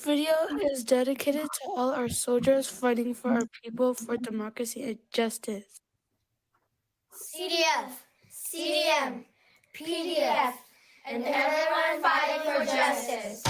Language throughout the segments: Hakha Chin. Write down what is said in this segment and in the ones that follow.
video is dedicated to all our soldiers fighting for our people, for democracy and justice. CDF, CDM, PDF, and everyone fighting for justice.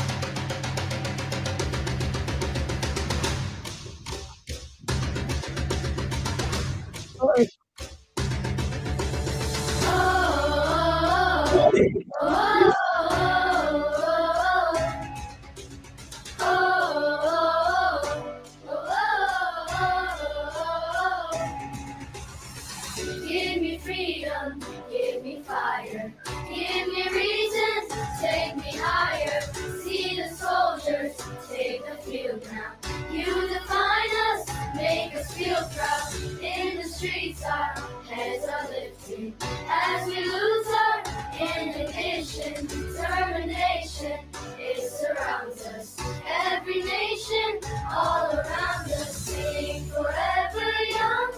Give me freedom, give me fire, give me reason, take me higher. See the soldiers take the field now. You define us, make us feel proud. In the streets, our heads are lifted as we lose our inhibition, determination. It surrounds us. Every nation, all around us, sing forever young.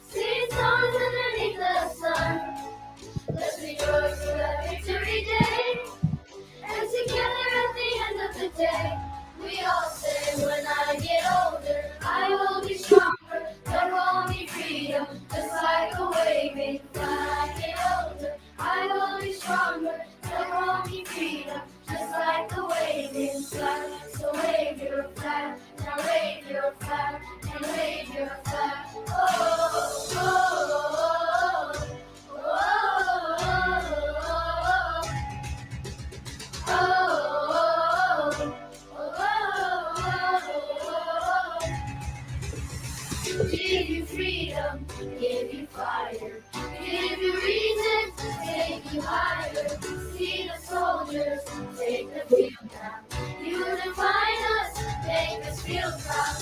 Sing songs underneath the sun. Let's rejoice for that victory day. And together at the end of the day, we all say, when I get older, I will be stronger. They'll call me freedom, just like a waving flag. When I get older, I will be stronger. They'll call me freedom, just like a waving flag. So wave your flag, now wave your flag, and wave your flag. Oh, oh, oh, oh, oh, oh, oh, oh, oh. Give you freedom, give you fire, give you reason, take you higher. See the soldiers take the field now. You define us, make us feel proud.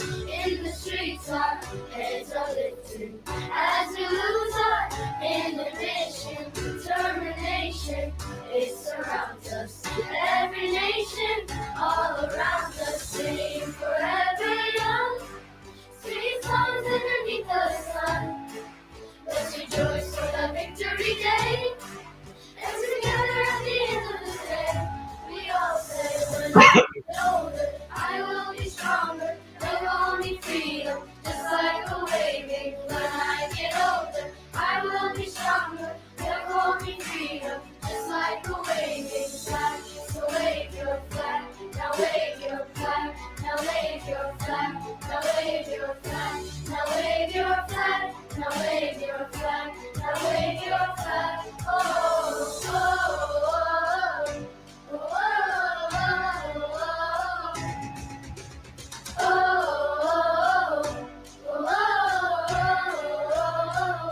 In the streets, our heads are lifted as we lose our inhibition, determination. It surrounds us. Every nation, all around us, sing forever young. Sweet songs underneath the sun. Let's rejoice for the victory day. And together at the end of the day, we all say, when I get older, I will be stronger. They'll call me freedom, just like a waving. When I get older, I will be stronger. They'll call me freedom, just like a waving flag. So wave your flag, now wave your flag, now wave your flag, now wave your flag, now wave your flag, now wave your flag, now wave your flag. Oh, oh, oh, oh, oh, oh, oh, oh, oh.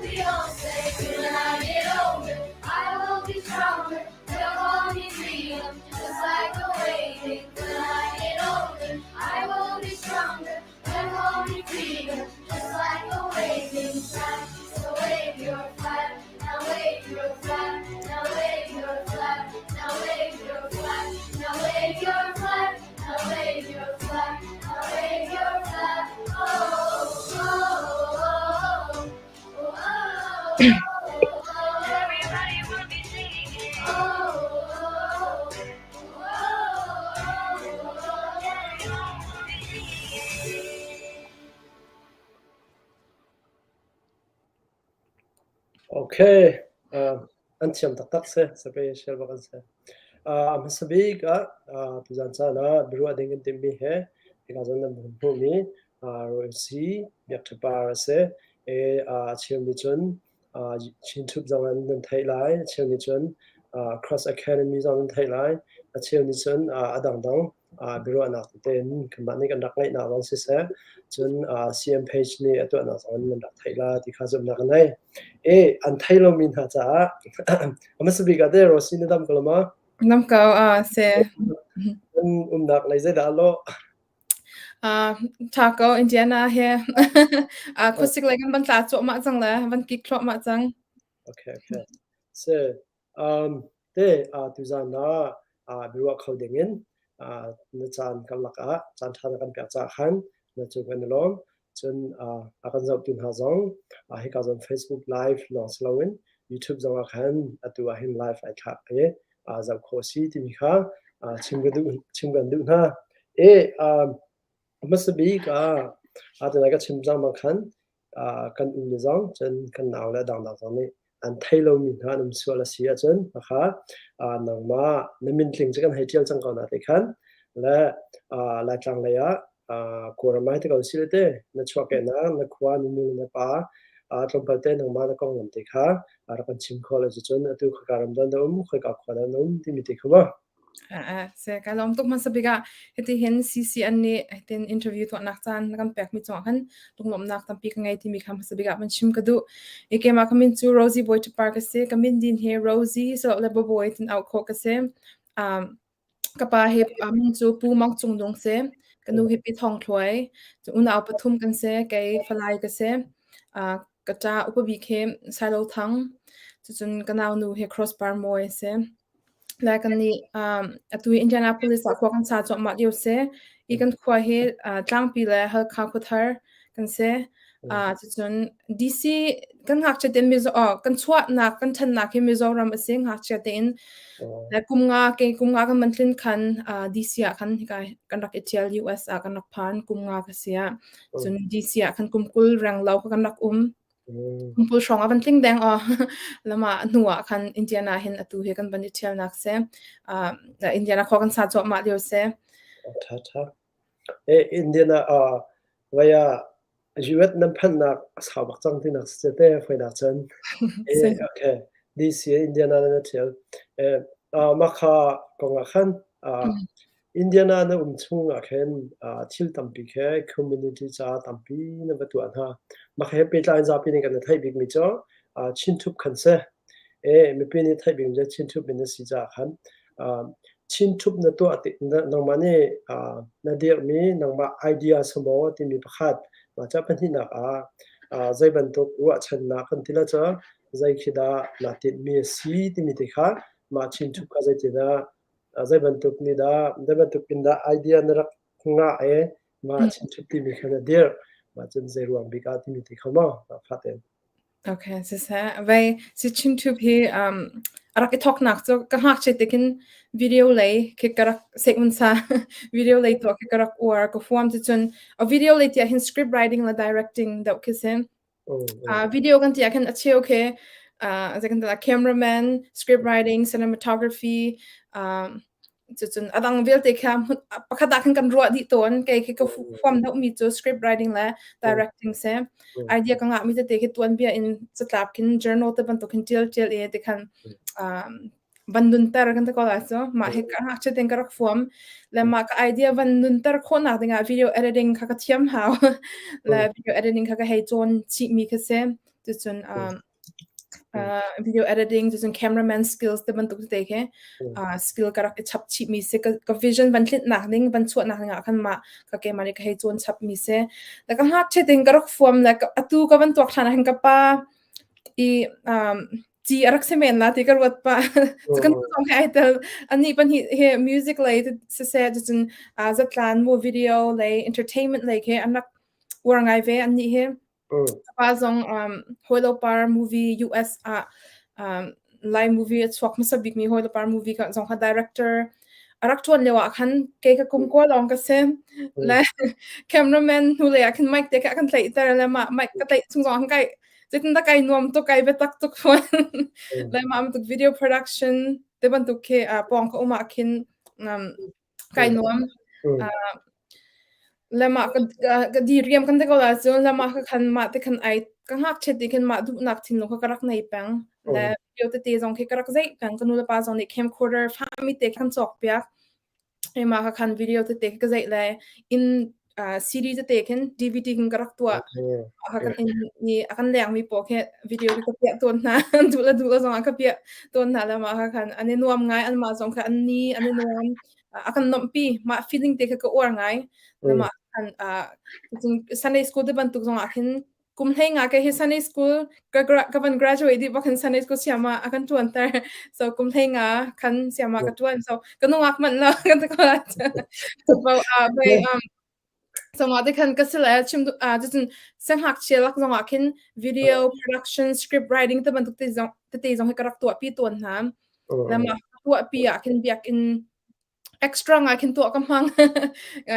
We all say, when I get older, I will be stronger. They'll call me freedom, just like a waving. When I get older, I will be stronger. They'll call me freedom, just like a waving flag. So wave your flag, now wave your flag, now wave your flag, now wave your flag, now wave your flag, now wave your flag, now wave your flag. Oh, oh, oh, oh, oh. Everybody will be singing. Oh, oh, oh, oh, everyone will be singing. Okay, uh, an thiam taktak si, special bak an si. Uh, a hmasa bik ah uh, tuzan caan ah biaruah ding kan timhmi he hika zawn nan hun hmuhmi uh, Rosi Biakṭhapar a si. E, uh, a cheu nih cun uh, Chin Thup zong an nan theih lai, a cheu nih cun uh, Cross Academy zong nan theih lai, a cheu nih cun uh, a dangdang uh, biaruahnak tete in kanmah nih kan rak ngeihnak zong siseh, cun uh, CM page nih a tuahnak zong in nan rak theih la ti kha zumhnak ka nei. E, an thei lomi hna caah a hmasa bik ah teh Rosi na dam ko lo ma? Dam ko, ah, si. Nan umnak lei zeidah a lawh? Ah, ṭha ko, Indiana he. Ah, khuasik lei kan van tla cuahmah cang le van kik thluahmah cang. Okay, okay. Si, um, te, uh, tuzan ah uh, biaruah kho dingin uh, na caan karlak ah caan ṭha na kan pek caah khan na cung kan i lawm. Cun uh, a kan zohtu hna zong uh, hika zon Facebook live lawng si loin YouTube zong ah khan atu ah hin live ai thlak i uh, zoh khawh si timi kha uh, chim ka duh chim kan duh hna. E hmasa bik ah atu ka chim cang bang khan kan u le zong cun kan nau le dangdang zong nih an thei lomi hna an um sual a si ahcun khakha nangmah na mintling cu kan hei ṭial cang ko na te khan le Laitlang lei ah Kawlram ah hei ti ko sih le te na chuahkehnak na khua na nu le na pa tlawmpal te nangmah na konglam te kha rak kan chim khawh lo cucun atu khoika ram dah na um khoika khua dah na um timi te kha mu. Se ka lawm tuk hmasa bik ah hitihin CCN nih hitin interview tuahnak caan na kan pekmi cungah khan lunglawmhnak tampi ka ngei timi kha hmasa bik ah van chim ka duh. I keimah ka min cu Rosie Bawi Ṭhapar ka si. Ka min din hi Rosie le Babawi tin auh khawh ka si. Um, ka pa hi min cu Pu Mang Cung Nung si. Ka nu hi Pi Thawng Thluai. Unau pathum kan si. Kei Falai ka si. Uh, ka ṭa upa bik hi Sailo Thang. Cucun ka nau nu hi Crossbar Mawi a si. Le kannih atu hi Indianapolis ah khua kan sa cuahmah lio si. Hi kan khua hi Tlangpi le Halkha khuathar kan si. Cucun DC kan ngakchia tein Mizo kan chuahnak kan ṭhannak hi Mizoram a si ngakchia tein. Le kum nga ke kum nga kan man tlin khan DC ah khan hika kan rak i ṭhial US ah kan rak phan kum nga ka si ah. Cun DC ah khan kum 20 reng lo kha kan rak um. Pumpul hrawng a van tling deng aw. Lama hnu ah khan Indiana hin atu hi kan van i ṭhialnak si. Uh, Indiana khua kan sa cuahmah lio si. Ṭha ṭha. Eh, Indiana uh, vaya US nan phanhnak a sau bak cang tinak si te foinak cun. Eh, okay. DC Indiana na ṭhial. Eh, uh, makha kong ah khan uh, Indiana na um chung ah khin thil tampi khi community caah tampi na va tuah hna. Mah he pehtlai in zapi nih kan i theih bikmi cu Chin Thup khan si. Mipi nih theih bikmi cu Chin Thup in a si caah khan Chin Thup na tuah tik nangmah nih na dirhmi nangmah idea si maw timi pakhat mah ca pahnihnak ah zei bantuk ruahchannak kan ti le cu zei khi dah naa tinhmi a si timi te kha mah Chin Thup kha zeitindah Zei bantuk nih dah zei bantuk in dah idea na rak ngah i mah chimchap timi kha na dirh? Mah cun zei ruang bik ah timi ti kho maw? Mah fatin. Okay, siseh. Vei si chintup hi um, a rak i thawknak cu ka ngakchia te khin video lei khi ka rak sehmun sa video lei tuah khi ka rak uar ka huam ti cun a video lei tiah hin script writing le directing deuh khi si. Video kan ti ah khin a cheu khi zei kan ti lai cameraman, script writing, cinematography, cucun a dang vialte kha pakhat ah khin kan ruah dih tawn. Kei khi ka huam deuhmi cu script writing le directing si. Idea ka ngahmi tete khi tuanbia in catlap khin journal te bantuk khin ṭial ṭial i tikhan van nunter kan ti ko lai cu. Mah hi ka ngakchia tein ka rak fuam. Le mah ka idea van nunter khawhnak dingah video editing kha ka thiam hau. Le video editing kha ka hei cawn chihmi kha si. Cucun um, uh, video editing cucun cameraman skills te bantuk tete khi uh, skill ka rak i chap chihmi si. Ka, ka vision van tlitnak ding, van chuahnak dingah khan mah ka keimah nih ka hei cawn chapmi si. Le ka ngakchia tein ka rak fuam le atu ka van tuak ṭhan ah hin ka pa i um, ci a rak si men la ti ka ruat pah. Cu kan zong he ai tel. Anih pahnih hi music lei siseh cucun zatlan mu video lei entertainment lei khi an rak uar ngai ve annih hi. Pa zong um, Hawilopar movie US ah um, Lai movie a chuak hmasa bikmi Hawilopar movie ka zong kha director a rak ṭuan lio ah khan kei ka kum kua lawng ka si. Le cameraman hnu lei ah khin mic te kha kan tlaihter le mah mic ka tlaih chung zong kai Zeitindah kai nuam tuk, kai biatak tuk fawn. Le mah bantuk video production te bantuk khi uh, pawng ka um ah khin um, kai nuam. Uh, le mah ka, ka di riam kan te ko la cun le mah ka khan mah te khan ai ka ngakchiat ti khin mah duhnak thinlung kha ka rak nei peng. Le video tete zong khi ka rak zeih peng. Ka nu le pa zong nih camcorder fami te khan cawk piak. Mah kha khan video tete ka zeih le inn CD tete khin DVD khin ka rak tuah. Mah kha kan inn i a kan lengmi pawl khi video khi ka piah tawn hna. Duh le duh lo zongah ka piah tawn hna le mah kha khan an i nuam ngai. Anmah zong kha an ni, an i nuam. A kan nuamhpi. Mah feeling te kha ka uar ngai. Le mah khan Sunday school te bantuk zongah khin Kum hlei nga ke hi Sunday school ka, ka van graduate dih bak hin Sunday school siama a kan tuan ter. So kum hlei nga khan siama ka tuan. So ka nungak man la kan ta ko So uh, bai um so ma te khan ka sila chim uh cun sanghak chia lak zong ah khin video production script writing te bantuk te zong te te zong hi ka rak tuah pi tuan hna. Le ma tuah pi ah khin biak in. Extra ngai khin tuah ka hmang.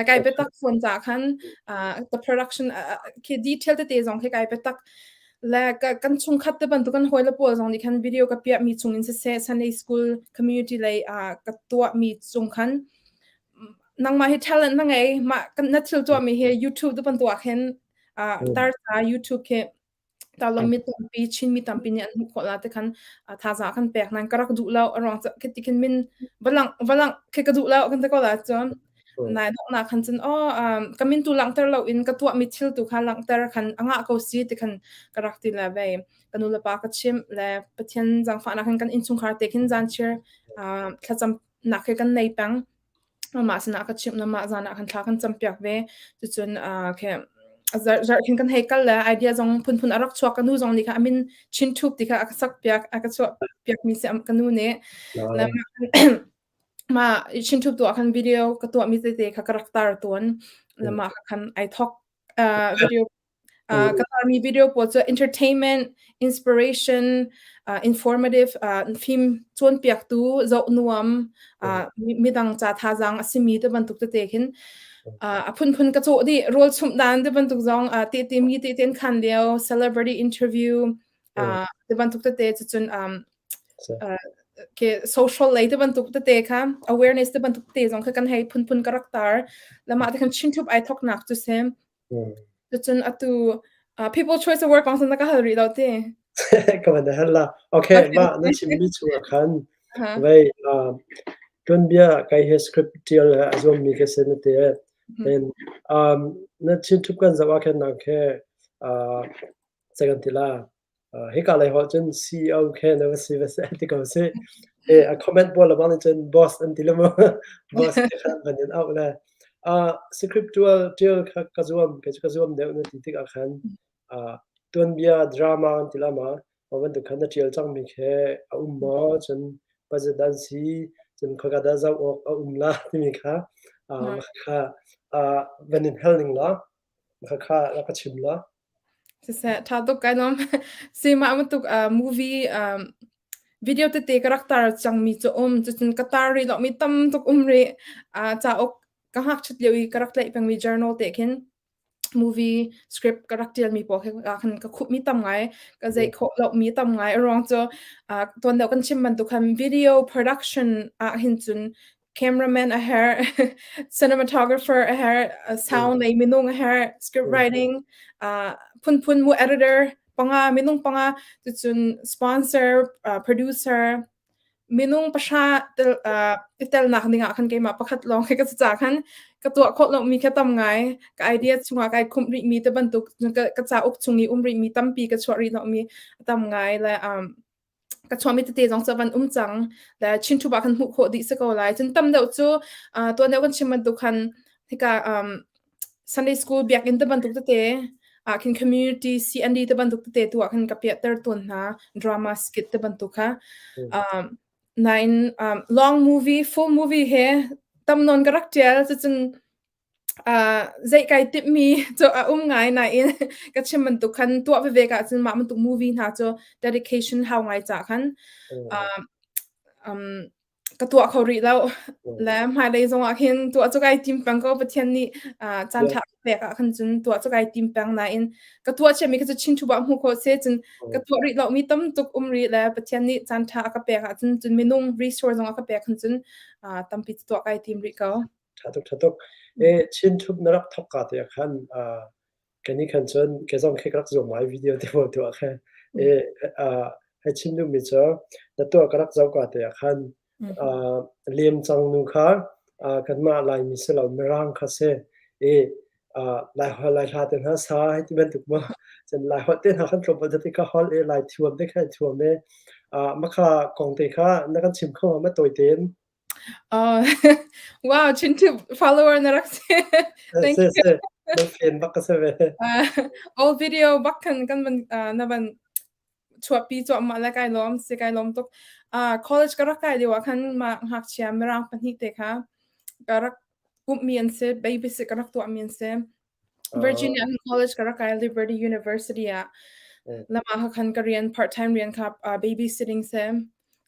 Kai biatak fawn ca khan the production khi detail tete zong khi kai biatak. Le kan chungkhat te bantuk kan hawi le pawl zong nih khan video ka piah mi chung in siseh Sunday school community lei ka tuah mi chung khan nangmah hi talent na ngei mah na thil tuah mi hi YouTube te bantuk ah khin tar ca YouTube khi Talawm mi tampi Chin mi tampi nih an hmuh khawh la te khan thazaang kan pek nan ka rak duh lo a ruang khi ti khin min valang valang khi ka duh lo kan ti ko la cun nai donghnak khan cun oh ka min tu langhter lo in ka tuah mi thil tu kha langhter khan a ngah ko si ti khan ka rak ti le vei ka nu le pa ka chimh le Pathian zaangfahnak khan kan innchungkhar te khin zan chir thlacam nak he kan nei peng Amah sinah ka chimh na mah zan ah khan thla kan campiak ve. Cucun khi zarh khin kan hei kal le idea zong phunphun a rak chuak. Ka nu zong nih kha a min Chin Thup ti kha a ka sak piak, a ka chuah piak mi si ka nu nih. Le mah Chin Thup tuah khan video ka tuah mi tete kha ka rak tar tawn. Le mah khan ai thok video Ka tarmi video pawl cu entertainment, inspiration, informative, fim cawnpiaktu, zoh nuam, midang ca thazaang a simi te bantuk tete khin a phunphun ka cawh dih. Rawl chumh dan te bantuk zong tehte mi tehte an khan lio, celebrity interview te bantuk tete cucun ke social lei te bantuk tete kha awareness te bantuk te zong kha kan hei phunphun ka rak tar. Lamah te khan Chin Thup ai thoknak cu si. Cucun atu People Choice Award kong na ka hal rih lo ti. Ka van hal la. Okay, mah na chimmi chungah khan vei tuanbia kai he script tial he a zuammi ka si na ti. Then na chin thup kan zoh ah khan nang khe zei kan ti la Hika lei holh cun CEO khe na va si va si ti ko si. E a comment pawl le bang nih cun boss an ti le mu. Boss te kha van in auh le. Uh, script tual tial kha ka zuam ke ka zuam deuh na ti tikah khan uh, tuanbia drama an ti la ma ma bantuk khan na tial cang mi khe a um maw cun budget dan si cun khoika dah zoh awk a um la timi kha uh, kha uh, van in hal ning la kha kha ka chim la. Siseh, ṭha tuk kai lawm. Sihmah bantuk movie video tete ka rak tar cangmi cu um. Cucun ka tar rih lomi tam tuk um rih. Cauk ka ngakchit lio i ka rak tlaih pengmi journal te khin movie script ka rak ṭialmi pawl khi khan ka khupmi tam ngai. Ka zeih khawh lomi tam ngai. A ruang cu tuan deuh kan chim bantuk khan video production ah hin cun cameraman a herh, cinematographer a herh, sound lei minung a herh, script writing, phunphun mu editor panga minung panga tucun sponsor, producer minung pahra tel tel nak ding ah khan keimah pakhat lawng khi ka ca khan ka tuah khawh lo mi kha tam ngai ka idea chungah kai khumh rih mi te bantuk ka cauk chung i um rih mi tampi ka chuah rih lo mi tam ngai le ka chuahmi tete zong cu van um cang le Chin Thup ah khan hmuh khawh dih si ko lai. Cun tam deuh cu tuan deuh kan chim bantuk khan hika Sunday school biakinn te bantuk tete ah khin community CND te bantuk tete tu ah khan ka piahter tawn hna drama skit te bantuk kha. Nain long movie full movie he tam nawn ka rak tial cucun Zei kai timhmi cu a um ngai nain ka chim bantuk khan tuah veve ka ahcun mah bantuk movie hna cu dedication hau ngai cah khan ka tuah kho rih lo. Le hmailei zongah khin tuah cu kai tim peng ko. Pathian nih caan ṭha a pek ah khan cun tuah cu kai tim peng nain ka tuah ciami kha cu chin ṭhup ah hmuh khawh si cun ka tuah rih lomi tam tuk um rih le Pathian nih caan ṭha a ka pek ahcun cun minung resource zong a ka pek khan cun tampi tuah kai tim rih ko. Ṭha tuk, ṭha tuk. E, Chin Thup na rak thawk ka te ah khan kani khan cun ke zong khi ka rak zuam ngai video te pawl tu ah khan. E, hei chim duhmi cu na tuah ka rak zoh ka te ah khan lem cang nu kha kanmah Laimi si lo Mirang kha si. E, Lai holh Lai hla te hna sa hei ti bantuk ma. Cun Lai holh te hna khan tlawmpal te kha holh e Lai thuam te kha thuam e. Makha kong te kha na kan chim kho ma tawi tein. Wow, Chin follower na rak si. Thank Si you. si, na fan bak ka si ve. Old video bak khan kan van na van chuahpi cuahmah le kai lawm si kai lawm tuk. College ka rak kai lio ah khan mah ngakchia mirang pahnih te kha ka rak ummi an si, babysit ka rak tuahmi an si. Virginia College ka rak kai Liberty University ah. Lamah khan ka rian part time rian kha babysitting si.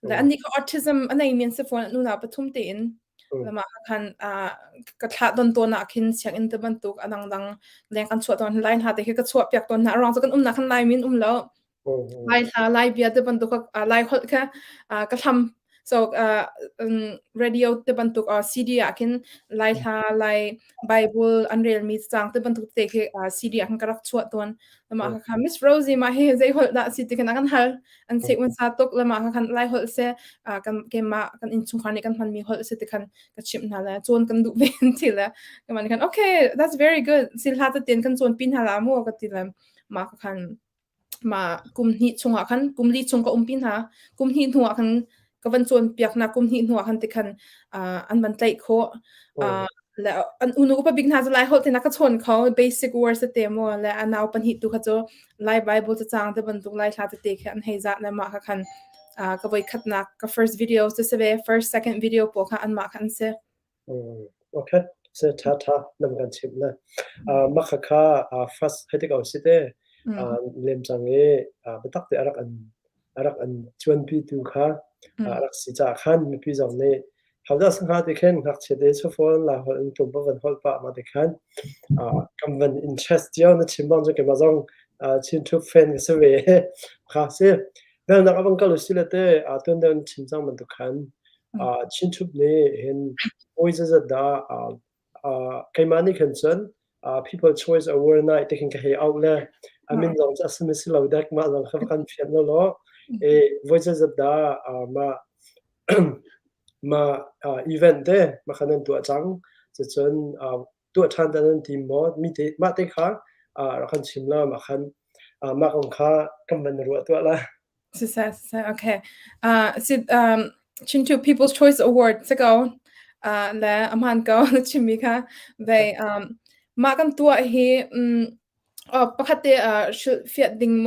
Le annih kha autism a neimi an si fawn an unau pathum tein. Mah khan ka thlah don tawn ah khin sianginn te bantuk a dangdang leng kan chuah tawn lai hna te khi ka chuah piak tawn hna. A ruang cu kan umnak khan Laimi an um lo. Lai hla, Lai bia te bantuk Lai holh kha ka hlam. So radio te bantuk CD ah khin Lai hla, Lai Bible an relmi cang te bantuk te khi CD ah khan ka rak chuah tawn. Mah kha Miss Rosie mah hi zei holh dah si ti khan a kan hal. An seh un sa tuk le mah kha khan Lai holh se kan keimah kan innchungkhar nih kan hmanmi holh si ti khan ka chimh hna le cawn kan duh ve an ti le keimah nih khan okay that's very good sil hla te ten kan cawn pi hna la mu ka ti le mah kha khan mah kum hnih chungah khan kum li chung ka umpi hna kum hnih hnuah khan ka van cawnpiak hna kum hnih hnuah khan ti khan an van tlaih khawh le an unu upa bik hna cu lai holh te na ka chawn kho basic words te mu le a nau pahnih tu kha cu lai bible cacang te bantuk lai hla tete khi an hei zah le mah kha khan ka voi khatnak ka first video cu si ve first second video pawl kha an mah kha an si Okay, se tha tha nam kan chimh le. Mah kha kha first hei ti ko si te lem cang i biatak te a rak an a rak an cuanpitu kha a rak si caah khan mipi zong nih hodah sangha ti khin ngakchia te chufawn la holh in tlum van holh pah ma ti khan kan van interest cio na chim bang cu keimah zong Chin Thup fan ka si ve kha si velnak a bang kal si le te tun deuh chim cang bantuk khan Chin Thup nih hin oi zazat dah keimah nih khan cun People Choice Award night te khin ka hei auh le a min zong cu a si si lo dek mah zong kha kan fian lo law e voi zazat dah mah mah event te mah kha nan tuah cang cucun tuah ṭhan ta nan tim maw mi te mah te kha rak kan chim la mah khan mah kong kha kan van ruah tuah la Siseh, siseh, okay. Sit Chintu People's Choice Award si ko. Le a hmaan ko na chimmi kha. Ve mah kan tuah hi pakhat te hrilhfiah ding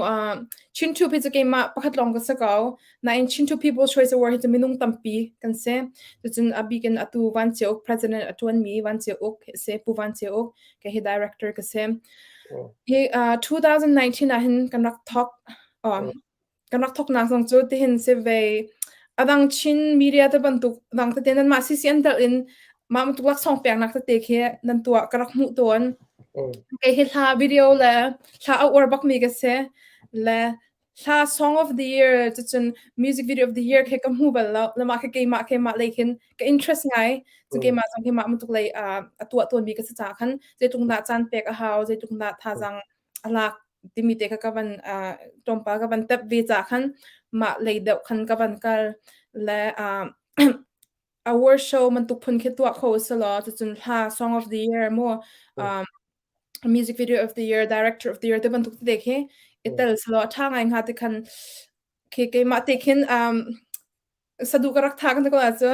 Chintu hi cu keimah pakhat lawng ka si ko. Nain Chintu People's Choice Award hi cu minung tampi kan si. Cucun a bik in atu Van Cia Uk President a ṭuanmi Van Cia Uk si, Pu Van Cia Uk, kei hi director ka si. Hi 2019 ah hin kan rak thawk Kan rak thawknak zong cu tihin si ve. A dang Chin media te bantuk dang tete nanmah CCN tel in mah bantuk laksawng peknak tete khi nan tuah ka rak hmuh tawn. Kei hi hla video le hla a uar bakmi ka si. Le hla song of the year cucun music video of the year khi ka hmu bal lo. Le mah khi keimah keimah lei khin ka interest ngai. Cu keimah zong hi mah bantuk lei a tuah tawnmi ka si caah khan zeitluk dah caan pek a hau, zeitluk dah thazaang a lak timi te kha ka van tlawmpal ka van tep ve ca khan mah lei deuh khan ka van kal le award show bantuk phun khi tuah kho si law cucun hla song of the year mu music video of the year director of the year te bantuk te khi i tel si law tha ngai hnga te khan khi keimah te khin sadu ka rak tha kan te ko la cu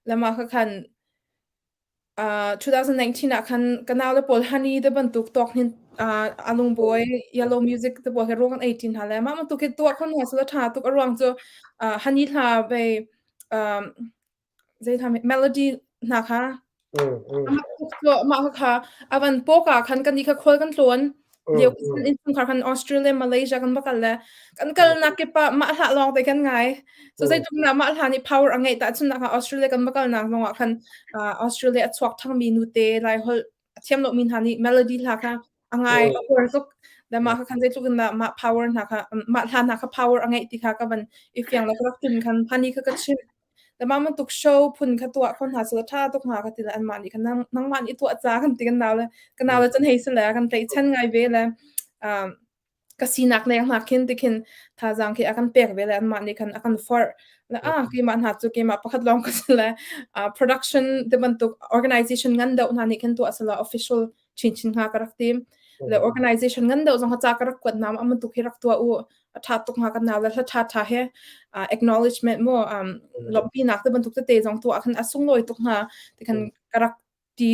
lama kha khan 2019 ah khan ka naule pawl honey te bantuk tawk hin alungbawi yellow music te pawl he ruang an ei ṭi hna le mah bantuk hi tuah kho hna seh law ṭha tuk a ruang cu honey hla ve zei hla melody hna kha mah kha a van pawk ah khan kan nih kha khual kan tlawn lio kan innchungkhar khan Australia Malaysia kan va kal le kan kalnak kip ah mah hlah lawng te kan ngai so zeitluk na mah hla nih power a ngeih tahchun nak ah Australia kan va kalnak zong ah khan Australia a chuak thangmi nute lai holh a thiam lomi hna nih melody hla kha a ngai a uar tuk le mah kha khan zeitluk in dah mah power hna kha mah hla hna kha power a ngeih ti kha ka van i fiang le ka rak tun khan hani kha ka chimh Le mah bantuk show phun kha tuah kho hna seh ṭha tuk hnga ka ti le anmah nih khan nangmah nih tuah ca kan ti kan nau le ka nau le cun hei si le kan tlaihchan ngai ve le ka sinak leng hna khin tikhin thazaang khi a kan pek ve le anmah nih khan a kan forh le ah keimah hna cu keimah pakhat lawng ka si le production te bantuk organization ngan deuh hna nih khin tuah sela official chinchin hnga ka rak tim le organization ngan deuh zong ca ka rak kuat na am tuk hi rak tua u a tha tuk hnga kan na le hla tha tha he acknowledgement mo lobby nak te bantuk te te zong tu khan a sunglawi tuk hnga ti khan ka rak ti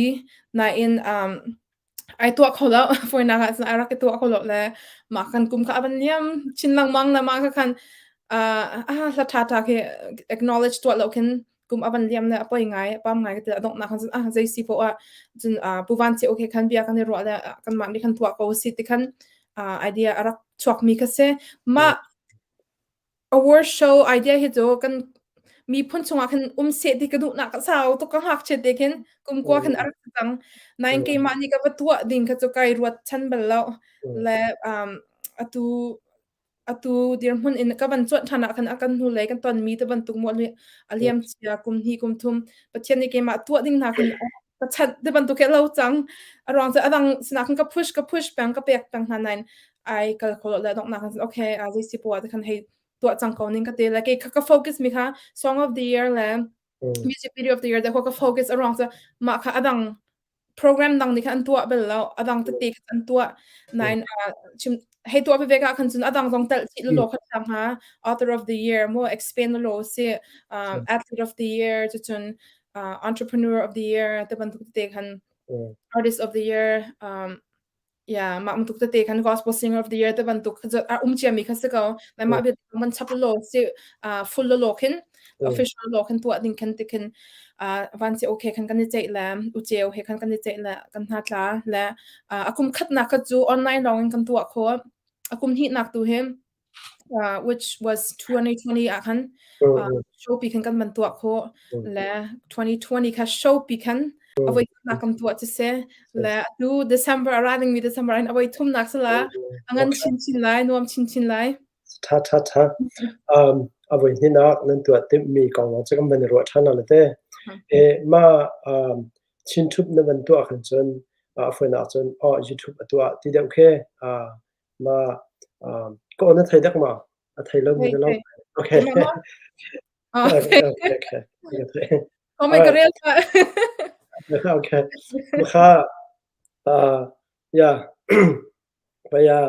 na in ai tua kho lo foi na ha ai rak tua kho lo le ma kan kum kha avan liam chin langmang na ma kha khan a hla tha tha khi acknowledge tua lo khin kum a van liam le a poi ngai a pam ngai ka ti a donghnak khan cun ah zei si poah ah cun pu van che okay khan bia kan i ruah le kanmah nih khan tuah ko si ti khan idea a rak chuak mi kha si mah award show idea hi cu kan miphun chungah khin um seh ti ka duhnak ka sau tuk ka ngakchiat te khin kum kua khin a rak si cang. Nain keimah nih ka va tuah ding kha cu kai ruat chan bal lo. Le um, atu atu dirhmun in ka van cuanh ṭhan ah khan a kan hnulei kan tonmi te bantuk mu a liam cia kum hnih kum thum Pathian nih keimah tuah ding hna khin ka chanh te bantuk he lo cang. A ruang cu adang sinah khan ka push ka push peng ka pek peng hna nain ai kal kho lo le donghnak khan okay a zei si poah te khan hei tuah cang ko ning ka te le kei kha ka focus mi kha song of the year le music video of the year te kha ka focus a ruang cu mah kha adang program dang nih khan an tuah bal lo adang tete kha an tuah nain chim hei tuah veve ka khan cun adang zong telh chih lolo kha sang ha author of the year mo expand lo si athlete of the year cu cun entrepreneur of the year te bantuk tete khan artist of the year um, Yeah, mah bantuk tete khan gospel singer of the year te bantuk kha a um ciami kha si ko. Lai mah bia man chap lo si full lo khin official lo khin tuah ding khan ti khin van si okay khan kan i ceih le u ceu he khan kan i ceih le kan hna tla le a kum khatnak kha cu online lawng in kan tuah kho. A kum hnihnak tu hi which was 2020 ah khan show pi khan kan man tuah khawh le 2020 kha show pi khan avoi thumnak kan tuah ci se le atu December a ra dingmi December in avoi thumnak sala angan chin chin lai nuam chin chin lai. Tha tha tha. Um avoi hninak nan tuah timh mi kong lawng cu kan van i ruah ṭhan la te. E ma um chin thup na van tuah khan cun a foinak cun oh YouTube a tuah ti deuh khe Ma ka aw na thei dek ma? A thei lomi na lo. Okay. Okay, okay, okay. Oh my god, real Okay. Maka ya baya